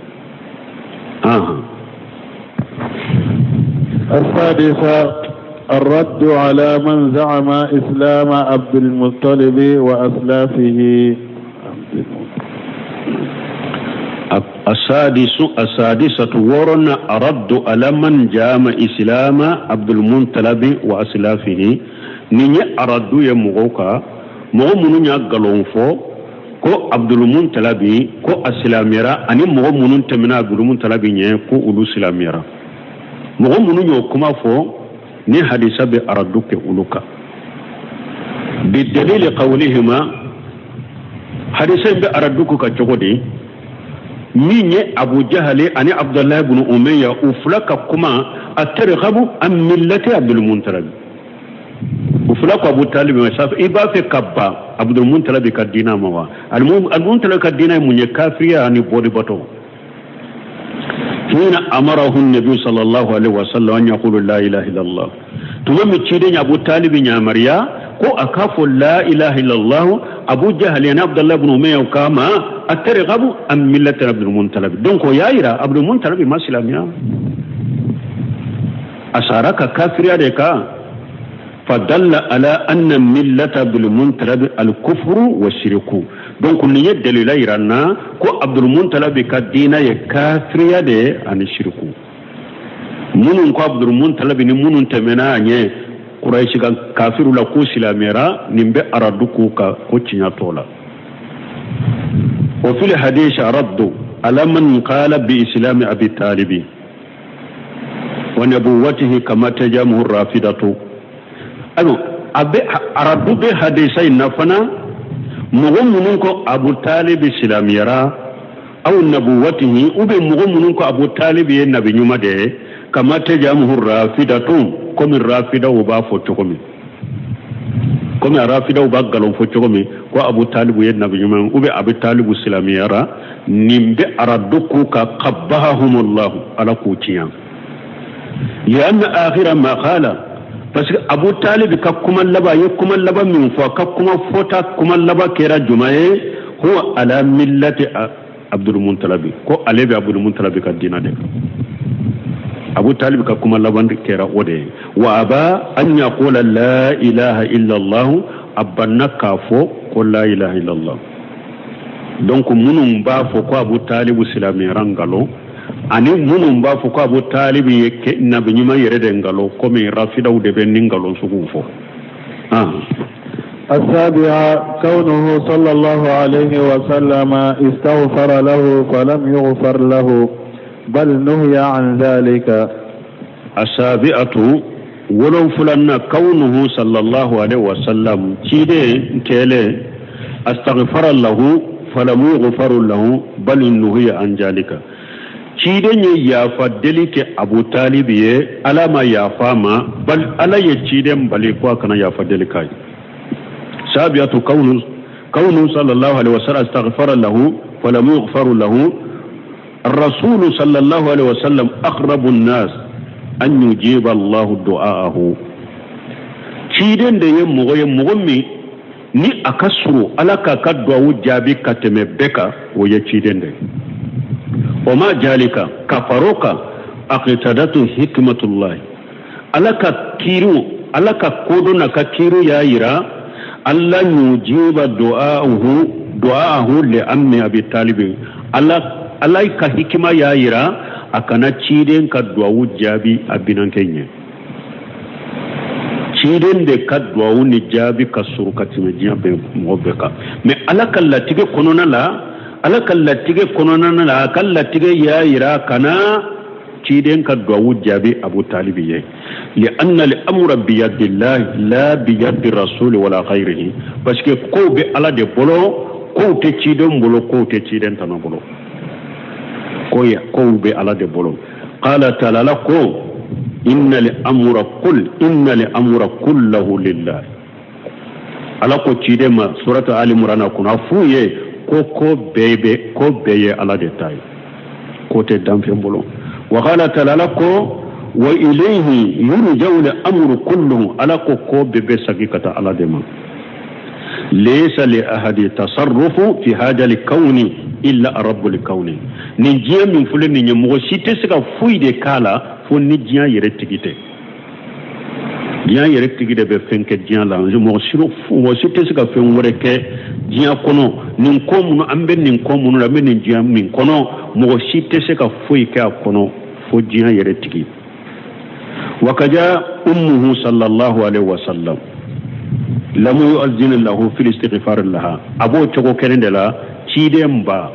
السادسة الرد على من زعم إسلام عبد المطلب وأسلافه. السادس السادسة ورن الرد على من جام إسلام عبد المطلب وأسلافه. Nin ye aradu ye mɔgɔw kan, mɔgɔ minnu y'a nkalon fɔ ko Abdulmutalabi ko a silamɛyara, ani mɔgɔ minnu tɛmɛna Abdulmutalabi ɲɛ ko olu silamɛyara. Mɔgɔ minnu y'o kuma fɔ, ni hadisa bɛ aradu kɛ olu kan. Bidalili qawlihima, hadisa in bɛ aradu k'u kan cogo di? Min ye Abu Jahali ani Abdullahi ibn Umayya, u fila ka kuma, atarghabu an millati Abdulmutalabi. U fila ko Abu Talib ma, i b'a fɛ ka ban Abdulmutalabi ka diina ma wa? Abdulmutalabi ka diina ye mun ye? Kafiriya ani bɔdibato. Hina amarahu nabi sallallahu alaihi wasallam an yaqulu la ilaha illallah, tuma min ciden Abu Talib yamaruya ko a k'a fɔ la ilaha illallah, Abu Jahali ani Abdullah ibn Umayya kama atarghabu an millati Abdulmutalabi. Donc o y'a yira Abdulmutalabi ma silamɛya, a sara ka kafiriya de kan. Fadalla ala anna millata Abdulmutalabi alkufru wa shiriku. Donc nin ye dalila yira na ko Abdulmutalabi ka diina ye kafiriya de ye ani shiriku. Minnu ko Abdulmutalabi ni minnu tɛmɛna a ɲɛ Kurayisi ka kafiru la k'u silamɛyara, nin bɛ aradu k'u kan ko tiɲɛ t'o la. Wa fil hadisi raddu ala man qala bi islami Abi Talibi wa nabuwatihi kama tajamuhu rafidatu. Ayiwa, a bɛ aradu bɛ hadisa in na fana, mɔgɔ minnu ko Abu Talibi silamɛyara, aw nabuwatihi, u bɛ mɔgɔ minnu ko Abu Talibi ye nabi ɲuman de ye, kama tajamuhu rafidatu, komi rafidaw b'a fɔ cogo min, komi rafidaw b'a nkalon fɔ cogo min ko Abu Talibu ye nabi ɲuman ye, ou bien Abu Talibu silamɛyara. Nin bɛ aradu k'u kan, qabbahumullahu, Ala k'u tiɲɛ. Lianna akhira ma qala, parce que Abu Talib ka kuma laban, ye kuma laban min fɔ, ka kuma fɔta kuma laban kɛra jumɛn ye? Huwa ala millati Abdulmutalabi, ko ale bɛ Abdulmutalabi ka diina de kan. Abu Talib ka kuma laban kɛra o de ye. Wa aba an yaqula la ilaha illallah, a banna k'a fɔ ko la ilaha illallah. Donc minnu b'a fɔ ko Abu Talib silamɛyara, nkalon, ani minnu b'a fɔ ko Abu Talib ye nabi ɲuman yɛrɛ de, nkalon, komi rafidaw de bɛ nin nkalon suguw fɔ. السابعة كونه صلى الله عليه وسلم استغفر له فلم يغفر له بل نهي عن ذلك. السابعة Wolonfilanan, kawnuhu sallallahu alaihi wasallam, ciden kɛlen astaghfara lahu falam yughfaru lahu bal nuhiya an zalika. Ciden ye yafa deli kɛ Abu Talib ye, Ala ma yafa ma, bal Ala ye ciden bali ko a kana yafa deli k'a ye. Sabiyatu kawnu sallallahu alaihi wasallam astaghfara lahu falam yughfaru lahu. الرسول صلى الله عليه وسلم أقرب الناس أن يجيب الله دعاءه. Ciden de ye mɔgɔ ye, mɔgɔ min ni a ka surun Ala k'a ka duwawu jaabi ka tɛmɛ bɛɛ kan, o ye ciden de ye. O ma jalika ka far'o kan, aqtadatu hikmatullahi, Ala ka kiiriw, Ala ka kodɔn n'a ka kiiriw y'a yira alla yujiba du'aahu li ammi Abi Talibi. Ala ka hikima y'a yira a kana ciden ka duwawu jaabi a binankɛ ɲɛ. Ciden de ka duwawu ni jaabi ka surun ka tɛmɛ diɲɛ bɛɛ mɔgɔ bɛɛ kan, mais Ala ka latigɛ kɔnɔna la, Ala ka latigɛ kɔnɔna la, a ka latigɛ y'a yira kana ciden ka duwawu jaabi Abu Talibi ye. Li anna al amra biyadillahi la biyadi rasuli wala ghayrihi, parce que kow bɛ Ala de bolo, kow tɛ ciden bolo, kow tɛ ciden tana bolo, kow bɛ Ala de bolo. Qala ta'ala, Ala ko inna al amra kul inna al amra kullahu lillah. Ala ko ciden ma suratu Ali Imran kɔnɔ, a f'u ye ko ko bɛɛ ye Ala de ta ye, ko tɛ danfɛn bolo. Wa qala ta'ala, Ala ko wa ilayhi yurja'u al-amru kulluhu. Ala ko ko bɛɛ bɛ sagi ka taa Ala de ma. Laysa li ahadi tasarrufu fi hadha al-kawni illa rabbul kawni. Nin diɲɛ min filɛ nin ye, mɔgɔ si tɛ se ka foyi de k'a la fo ni diɲɛ yɛrɛ tigi tɛ. Diɲɛ yɛrɛ tigi de bɛ fɛn kɛ diɲɛ la, mɔgɔ si tɛ se ka fɛn wɛrɛ kɛ diɲɛ kɔnɔ. Nin ko minnu an bɛ nin ko minnu la, an bɛ nin diɲɛ min kɔnɔ, mɔgɔ si tɛ se ka foyi kɛ a kɔnɔ fo diɲɛ yɛrɛ tigi. Wa kaja ummuhu sallallahu alaihi wasallam lam yu'azzin lahu fil istighfar laha. A b'o cogo kelen de la, ciden ba,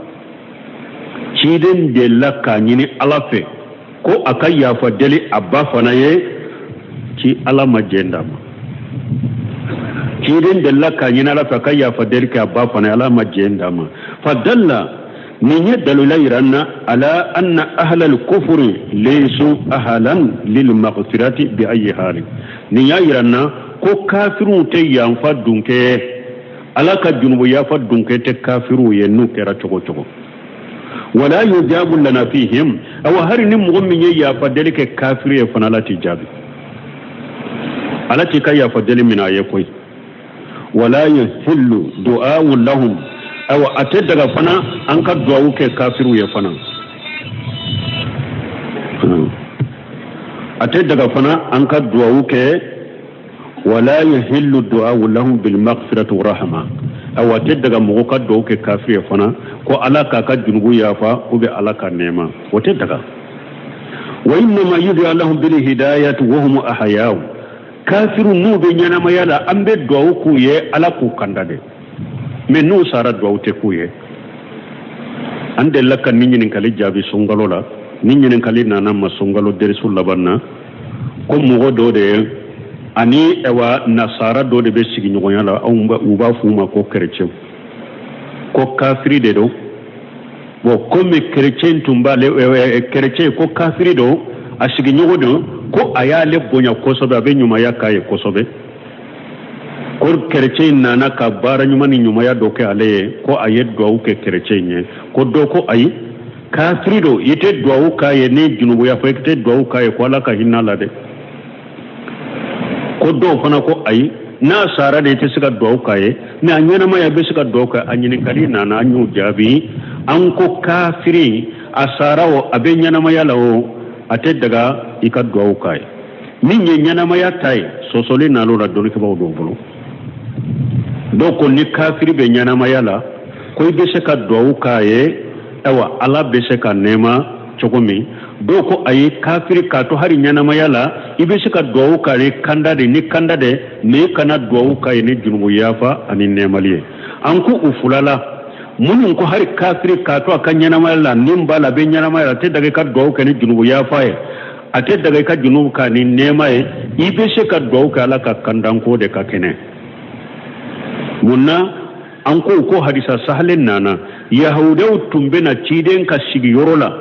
ciden delila k'a ɲini Ala fɛ ko a ka yafa deli a ba fana ye, ci Ala ma jɛn d'a ma. Ciden delila k'a ɲini Ala fɛ a ka yafa deli kɛ a ba fana ye, Ala ma jɛn d'a ma. Fa dalla, nin ye dalila yira n na ala anna ahlal kufri laysu ahlan lil maghfirati bi ayi hali. Nin y'a yira n na ko kafiriw tɛ yanfa dunkɛ, Ala ka junubu yafa dunkɛ tɛ kafiriw ye n'u kɛra cogo cogo. Wala yujabu lana fihim, awa hari ni mɔgɔ min ye yafa deli kɛ kafiri ye fana, Ala t'i jaabi, Ala t'i ka yafa deli minɛ a ye koyi. Wala yuhillu du'a'u lahum, awa a tɛ daga fana an ka duwawu kɛ kafiriw ye fana, a tɛ daga fana an ka duwawu kɛ. Wala yuhillu du'a'u lahum bil maghfirati wa rahma, awa a tɛ daga mɔgɔ ka duwawu kɛ kafiri ye fana ko Ala k'a ka junubu yafa ou bien Ala ka nɛɛma, o tɛ daga. Wa innama yud'a lahum bil hidayati wa hum ahya'u. Kafiru n'u bɛ ɲɛnamaya la, an bɛ duwawu k'u ye Ala k'u kanda de, mais n'u sara, duwawu tɛ k'u ye. An delila ka nin ɲininkali jaabi sunkalo la. Ni ɲininkali nana ma sunkalo derisu laban na ko mɔgɔ dɔ de ye ani ɛwa nasara dɔ de bɛ sigiɲɔgɔnya la, anw u b'a f'u ma ko kerecɛnw, ko kafiri de don. Bon, komi kerecɛn tun b'ale, kerecɛn ko kafiri don, a sigiɲɔgɔn don, ko a y'ale bonya kosɛbɛ, a bɛ ɲumanya k'a ye kosɛbɛ, ko kerecɛn nana ka baara ɲuman ni ɲumanya dɔ kɛ ale ye, ko a ye duwawu kɛ kerecɛn ye. Ko dɔ ko ayi, kafiri don, i tɛ duwawu k'a ye ni junubuya fɔ, i tɛ duwawu k'a ye ko Ala ka hinɛ la dɛ. Ko dɔw fana ko ayi, n'a sara de i tɛ se ka duwawu k'a ye, mais a ɲɛnamaya i bɛ se ka duwawu kɛ. A ɲininkali nana, an y'o jaabi. An ko kafiri, a sara o, a bɛ ɲɛnamaya la o, a tɛ daga i ka duwawu k'a ye. Min ye ɲɛnamaya ta ye, sɔsɔli nal'o la dɔnnikɛbaaw dɔw bolo. Dɔw ko ni kafiri bɛ ɲɛnamaya la, ko i bɛ se ka duwawu k'a ye, ayiwa Ala bɛ se ka nɛɛma cogo min. Dɔw ko ayi, kafiri k'a to hali ɲɛnamaya la, i bɛ se ka duwawu k'a ye kanda de ni kanda de, mais i kana duwawu k'a ye ni junubu yafa ani nɛɛmali ye. An ko u fila la, minnu ko hali kafiri k'a to a ka ɲɛnamaya la, ni b'a la a bɛ ɲɛnamaya la, a tɛ daga i ka duwawu kɛ ni junubu yafa ye. A tɛ daga i ka junubu k'a ni nɛɛma ye. I bɛ se ka dugawu kɛ Ala ka kandanko de ka kɛnɛ. Mun na an ko ko hadisa sahalen nana, yahudaw tun bɛ na ciden ka sigiyɔrɔ la,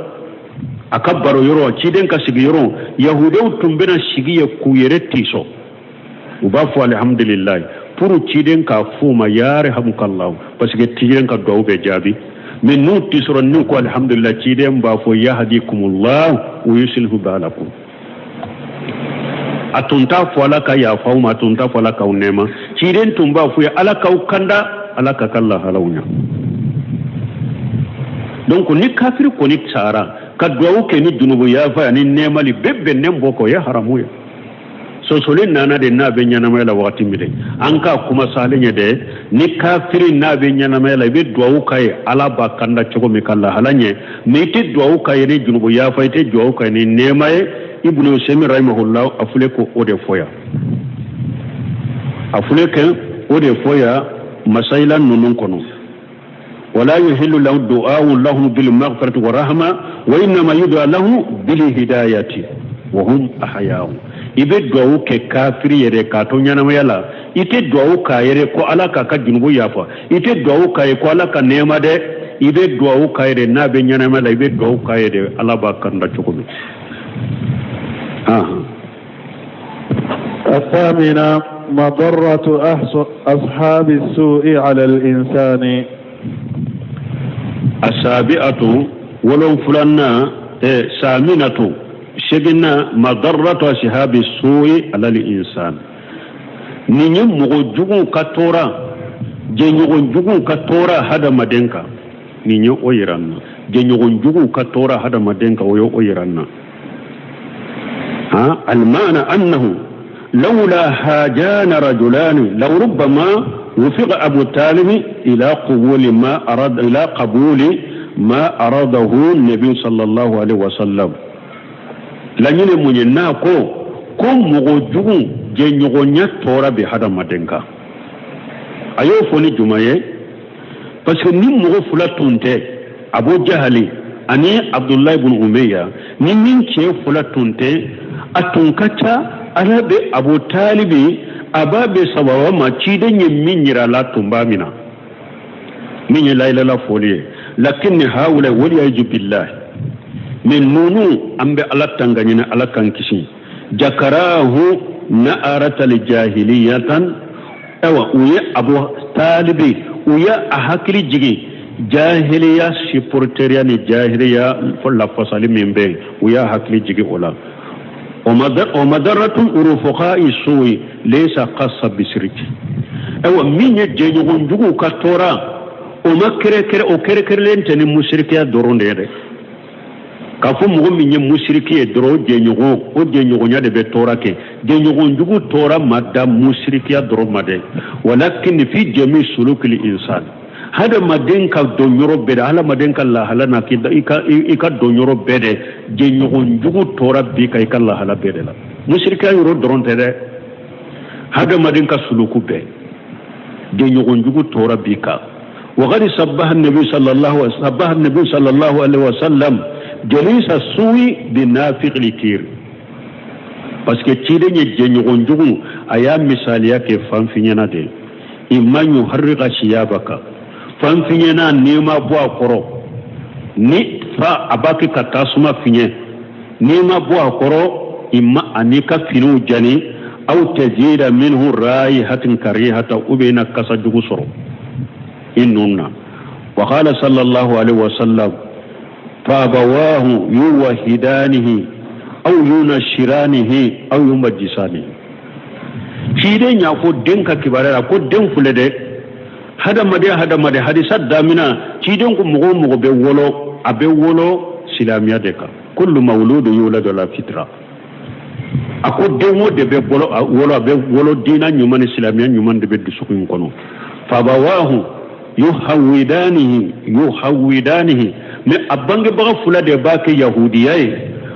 a ka baro yɔrɔ, ciden ka sigiyɔrɔ, yahudaw tun bɛ na sigi yen k'u yɛrɛ tisɔ. U b'a fɔ alihamudulilayi pour ciden k'a f'u ma yarhamukallahu, parce que ciden ka dugawu bɛ jaabi. Mais n'u tisɔrɔ, n'u ko alihamudulilayi, ciden b'a fɔ yahdikumullahu wa yuslihu balakum. A tun t'a fɔ Ala ka yafa aw ma, a tun t'a fɔ Ala k'aw nɛɛma. Ciden tun b'a fɔ ye Ala k'aw kanda, Ala ka ka lahalaw ɲa. Donc ni kafiri kɔni sara, ka duwawu kɛ ni junubu yafa ani nɛɛmali bɛɛ bɛnnen bɔ kɔ, o ye haramu ye. Sɔsɔli nana de n'a bɛ ɲɛnamaya la wagati min dɛ. An ka kuma salen ye dɛ, ni kafiri n'a bɛ ɲɛnamaya la, i bɛ duwawu k'a ye Ala b'a kanda cogo min ka lahala ɲɛ. Mais i tɛ duwawu k'a ye ni junubu yafa, i tɛ duwawu k'a ye ni nɛɛma ye. Ibnu Usaymin rahimahullah, a filɛ ko o de fɔ yan, a filɛ kɛ o de fɔ yan masayila ninnu kɔnɔ. Wala yuhillu lahu du'a'u lahum bil maghfirati wa rahma wa innama yud'a lahum bil hidayati wa hum ahya'u. I bɛ duwawu kɛ kafiri yɛrɛ k'a to ɲɛnamaya la. I tɛ duwawu k'a yɛrɛ ko Ala k'a ka junubu yafa, i tɛ duwawu k'a ye ko Ala ka nɛɛma dɛ. I bɛ duwawu k'a yɛrɛ n'a bɛ ɲɛnamaya la, i bɛ duwawu k'a yɛrɛ Ala b'a kanda cogo min. الثامنة مضرة أصحاب السوء على الإنسان. السابعة wolonfulanna saminatu seginna madarratu ashabi su'i ala al-insan. Nin ye mɔgɔ juguw ka tɔɔra, jɛɲɔgɔn juguw ka tɔɔra hadamaden kan. Nin ye o yira n na, jɛɲɔgɔn juguw ka tɔɔra hadamaden kan, o ye o yira n na. Ha almaana annahu lawla hajana rajulani law rubbama wufiqa Abu Talibi ila qubuli ma arada ila qabuli ma aradahu nabi sallallahu alaihi wasallam. Laɲini mun ye n'a ko ko mɔgɔ jugu jɛɲɔgɔnya tɔɔra bɛ hadamaden kan? A y'o fɔ ni juma ye? Parce que ni mɔgɔ fila tun tɛ, Abu Jahali ani Abdulayi bun Umeya, ni min cɛ fila tun tɛ, a tun ka ca Ala bɛ Abu Talibi a b'a bɛ sababa ma. Ciden ye min yira a la, tun b'a minɛ, min ye layilala fɔli ye. Lakin hawula waliyazu billahi, mais nunu an bɛ Ala tanga ɲini, Ala k'an kisi. Jakarahu na'aratal jahiliyatan. Ayiwa, u ye Abu Talibi, u ye a hakili jigin jahiliya supporteriya ni jahiliya lafasali min bɛ yen, u y'a hakili jigin o la. O madaratun urufuqa'i suwi laysa khassa bisiriki. Ayiwa, min ye jɛɲɔgɔn juguw ka tɔɔra, o ma kɛrɛkɛrɛ, o kɛrɛkɛrɛlen tɛ ni musirikiya dɔrɔn de ye dɛ. K'a fɔ mɔgɔ min ye musiriki ye dɔrɔn, o jɛɲɔgɔn, o jɛɲɔgɔnya de bɛ tɔɔrɔ kɛ. Jɛɲɔgɔn jugu tɔɔrɔ ma dan musirikiya dɔrɔn ma dɛ. Walakin fi jami sulukil insan, hadamaden ka donyɔrɔ bɛɛ dɛ, hadamaden ka lahala na i ka donyɔrɔ bɛɛ dɛ, jɛɲɔgɔn jugu tɔɔrɔ b'i kan i ka lahala bɛɛ de la. Musirikiya yɔrɔ dɔrɔn tɛ dɛ, hadamaden ka suluku bɛɛ, jɛɲɔgɔn jugu tɔɔrɔ b'i kan. وقد سبح النبي صلى الله سبح النبي صلى الله عليه وسلم جليس السوء بنافق الكير. Parce que ciden ye jɛɲɔgɔn jugu, a y'a misaliya kɛ fanfiɲɛna de. Imma yuharriqa siyabaka, fanfiɲɛna n'i ma bɔ a kɔrɔ, ni fa a b'a kɛ ka tasuma fiɲɛ, n'i ma bɔ a kɔrɔ, imma ani ka finiw jani, aw tajida minhu raihatin karihata, u bɛ na kasa jugu sɔrɔ i nun na. Wa qala sallallahu alaihi wasallam fa abawahu yuwahidanihi aw yunashiranihi aw yumajjisanihi. Ciden y'a fɔ den ka kibaruya la ko den filɛ dɛ, hadamaden hadamaden. Hadisa damina, ciden ko mɔgɔ o mɔgɔ bɛ wolo, a bɛ wolo silamɛya de kan. Kullu mawludu yuladu ala fitra. A ko den o de bɛ wolo, a bɛ wolo diina ɲuman ni silamɛya ɲuman de bɛ dusukun in kɔnɔ. Fabawahu yuhawidanihi yuhawidanihi, mais a bangebaga fila de b'a kɛ yahudiya ye,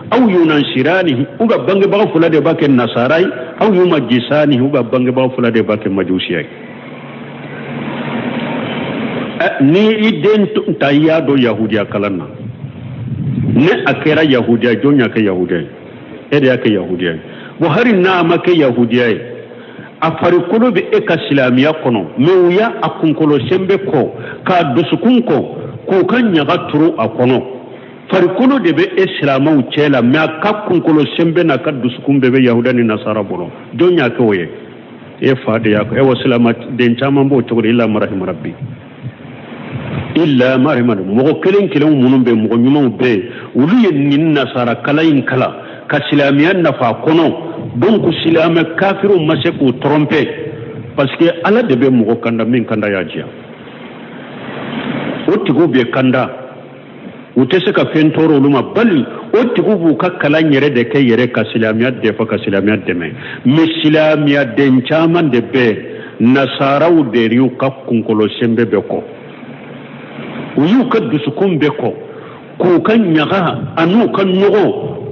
aw yunansiranihi, u ka bangebaga fila de b'a kɛ nasara ye, aw yumajisanihi, u ka bangebaga fila de b'a kɛ majusiya ye. Ni i den ta, i y'a don yahudiya kalan na, ni a kɛra yahudiya, jɔn y'a kɛ yahudiya ye? E de y'a kɛ yahudiya ye. Bon, hali n'a ma kɛ yahudiya ye, a farikolo bɛ e ka silamɛya kɔnɔ, mais u y'a a kunkolo senbɛ kɔ k'a dusukun kɔ k'u ka ɲaga turu a kɔnɔ. Farikolo de bɛ e silamɛw cɛ la, mais a ka kunkolo senbɛ n'a ka dusukun bɛɛ bɛ yahuda ni nasara bolo. Jɔn y'a kɛ o ye? E fa de y'a kɛ. Ewa, silamɛden caman b'o cogo di, illa ma rahima rabbi, illa ma rahima. Mɔgɔ kelen kelen minnu bɛ, mɔgɔ ɲumanw bɛ yen, olu ye nin nasara kalan in kalan ka silamɛya nafa kɔnɔ. Donc silamɛ kafiriw ma se k'u tromper, parce que Ala de bɛ mɔgɔ kanda min kanda y'a diya. O tigiw bɛ kanda, u tɛ se ka fɛn tɔɔrɔ olu ma, bali o tigiw b'u ka kalan yɛrɛ de kɛ yɛrɛ ka silamɛya defa, ka silamɛya dɛmɛ. Mais silamɛya den caman de bɛ, nasaraw de y'u ka kunkolo senbɛ bɛɛ kɔ, u y'u ka dusukun bɛɛ kɔ k'u ka ɲaga an'u ka nɔgɔ,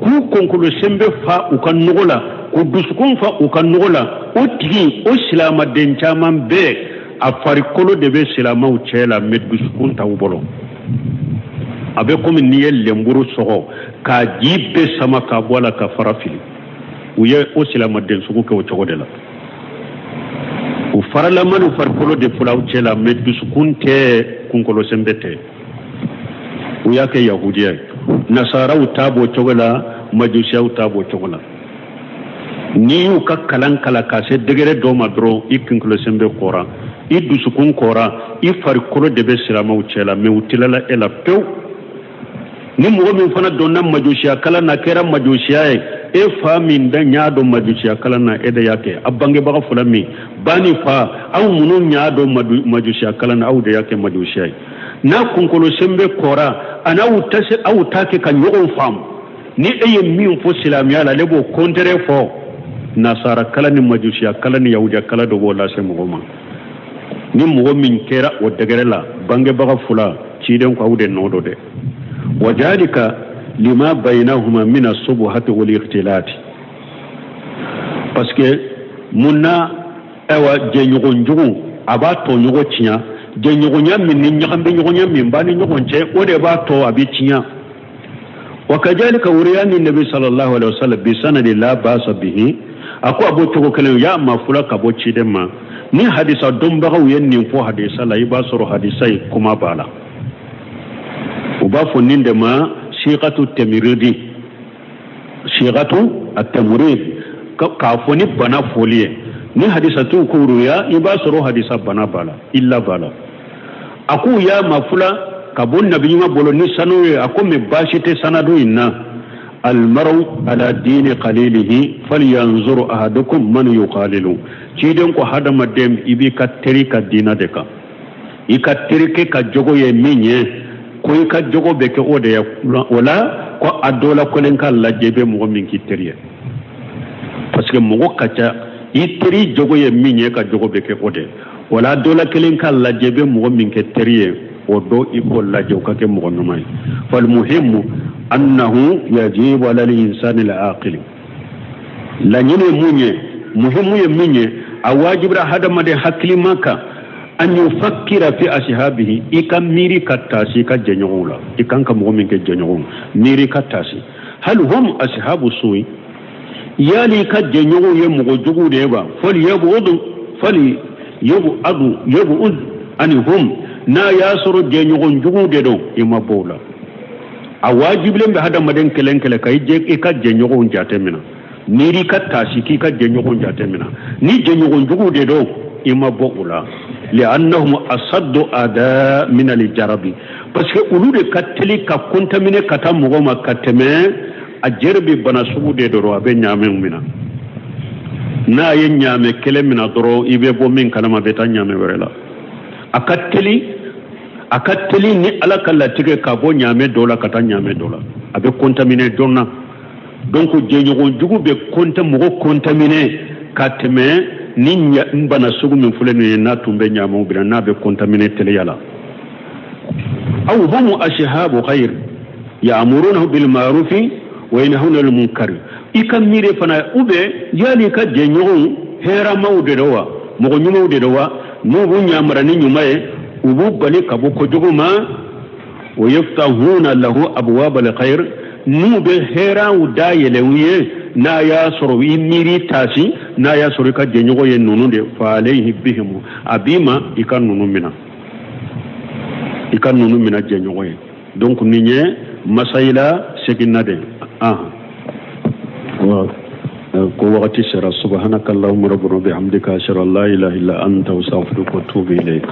k'u kunkolo senbɛ fa u ka nɔgɔ la, k'u dusukun fa u ka nɔgɔ la. O tigi, o silamaden caman bɛɛ, a farikolo de bɛ silamɛw cɛ la, mais dusukun t'aw bolo. A bɛ komi n'i ye lenburu sɔgɔ k'a ji bɛɛ sama k'a bɔ a la ka fara fili. U ye o silamaden sugu kɛ o cogo de la. U faralama n'u farikolo de filɛ aw cɛ la, mais dusukun tɛ, kunkolo senbɛ tɛ. U y'a kɛ yahudiya ye. Nasaraw ta b'o cogo la, majusiyaw ta b'o cogo la. N'i y'u ka kalan kalan ka se degré dɔ ma dɔrɔn, i kunkolo senbɛ kɔra, i dusukun kɔra, i farikolo de bɛ silamɛw cɛ la, mais u tilala e la pewu. Ni mɔgɔ min fana donna majusiya kalan na, kɛra majusiya ye, e fa min da y'a dɔn majusiya kalan na, e de y'a kɛ. A bangebaga fila min, ba ni fa, aw minnu y'a dɔn majusiya kalan na, aw de y'a kɛ majusiya ye. N'a kunkolo senbɛ kɔra, a n'aw tɛ se, aw t'a kɛ ka ɲɔgɔn faamu. Ni e ye min fɔ silamɛya la, ale b'o contraire fɔ. Nasara kalan ni majusiya kalan ni yahudiya kalan dɔ b'o lase mɔgɔ ma. Ni mɔgɔ min kɛra o degré la, bangebaga fila, ciden ko aw de nɔ don dɛ. Wazalika lima bainahuma mina subuhati wal ikhtilati. Parce que mun na? Ayiwa, jɛɲɔgɔn jugu a b'a tɔɲɔgɔn tiɲɛ. Jɛɲɔgɔnya min ni ɲagambi ɲɔgɔnya min b'a ni ɲɔgɔn cɛ, o de b'a tɔ a bɛ tiɲɛ. Wa kazalika wuriya ni nabi sallallahu alaihi wasallam bi sanadi la basa bihi. A ko a b'o cogo kelen, y'a ma fula ka bɔ ciden ma. Ni hadisa dɔnbagaw ye nin fɔ hadisa la, i b'a sɔrɔ hadisa ye kuma b'a la. U b'a fɔ nin de ma sigatu tamiridi, sigatu atamurid, k'a fɔ ni bana fɔli ye. Ni hadisatiw ko ruya, i b'a sɔrɔ hadisa bana b'a la, illa b'a la. A k'u y'a ma fula ka bɔ nabi ɲuman bolo ni sanu ye. A ko mais baasi tɛ sanadu in na. Almaru ala dini qalilihi falyanzur ahadukum man yuqalilu. Ciden ko hadamaden, i b'i ka teri ka diina de kan. I ka terikɛ ka jogo ye min ye, ko i ka jogo bɛ kɛ o de ye. O la ko a dɔ la kelen ka lajɛ bɛ mɔgɔ min k'i teri ye, parce que mɔgɔ ka ca. I teri jogo ye min ye, ka jogo bɛ kɛ o de ye. O la dɔ la kelen ka lajɛ bɛ mɔgɔ min kɛ teri ye, o dɔ i k'o lajɛ, o ka kɛ mɔgɔ ɲuman ye. Falmuhimu annahu yajibu ala al-insani al-aqili. Laɲini ye mun ye? Muhimu ye min ye, a wajibira hadamaden hakilima kan, an yufakkira fi ashabihi, i ka miiri ka taasi i ka jɛɲɔgɔnw la. I kan ka mɔgɔ min kɛ jɛɲɔgɔnw, miiri ka taasi. Hal hum ashabu suwi, yali i ka jɛɲɔgɔnw ye mɔgɔ juguw de ye wa? Fali yabudu fali yabuadu yabuud anhum. N'a y'a sɔrɔ jɛɲɔgɔn juguw de don, i ma bɔ o la. A wajibilen bɛ hadamaden kelen kelen ka i ka jɛɲɔgɔnw jate minɛ. Miiri ka taasi k'i ka jɛɲɔgɔn jate minɛ. Ni jɛɲɔgɔn juguw de don, i ma bɔ o la. Li'annahum asaddu ada min al-jarabi, parce que olu de ka teli ka contaminer ka taa mɔgɔ ma ka tɛmɛ a jɛrɛ bana sugu de dɔrɔn. A bɛ ɲaamɛw minɛ. N'a ye ɲaamɛ kelen minɛ dɔrɔn, i bɛ bɔ min kalama, a bɛ taa ɲaamɛ wɛrɛ la. A ka teli ni Ala ka latigɛ ka bɔ ɲaamɛ dɔ la ka taa ɲaamɛ dɔ la. A bɛ contaminer joona. Donc jɛɲɔgɔn jugu bɛ mɔgɔ contaminer ka tɛmɛ ni bana sugu min filɛ nin ye, n'a tun bɛ ɲaamɛw bila, n'a bɛ contaminer teliya la. Aw hum ashabu khayr ya'murunahu bil ma'rufi wa yanhauna 'anil munkar. I ka miiri fana, ou bien yali i ka jɛɲɔgɔnw hɛrɛmaw de don wa, mɔgɔ ɲumanw de don wa, n'u b'u ɲamara ni ɲuman ye, u b'u bali ka bɔ kojugu ma? Wa yaftahuna lahu abwab al khair, n'u bɛ hɛrɛw dayɛlɛ u ye. N'a y'a sɔrɔ i miiri taasi, n'a y'a sɔrɔ i ka jɛɲɔgɔn ye ninnu de, fa alayhi bihim, a b'i ma i ka ninnu mina, i ka ninnu mina jɛɲɔgɔn ye. Donc nin ye masayila seginna de ah ko wagati sera. Subhanaka allahumma rabbana bihamdika, ashhadu an la ilaha illa anta, astaghfiruka wa atubu ilayk.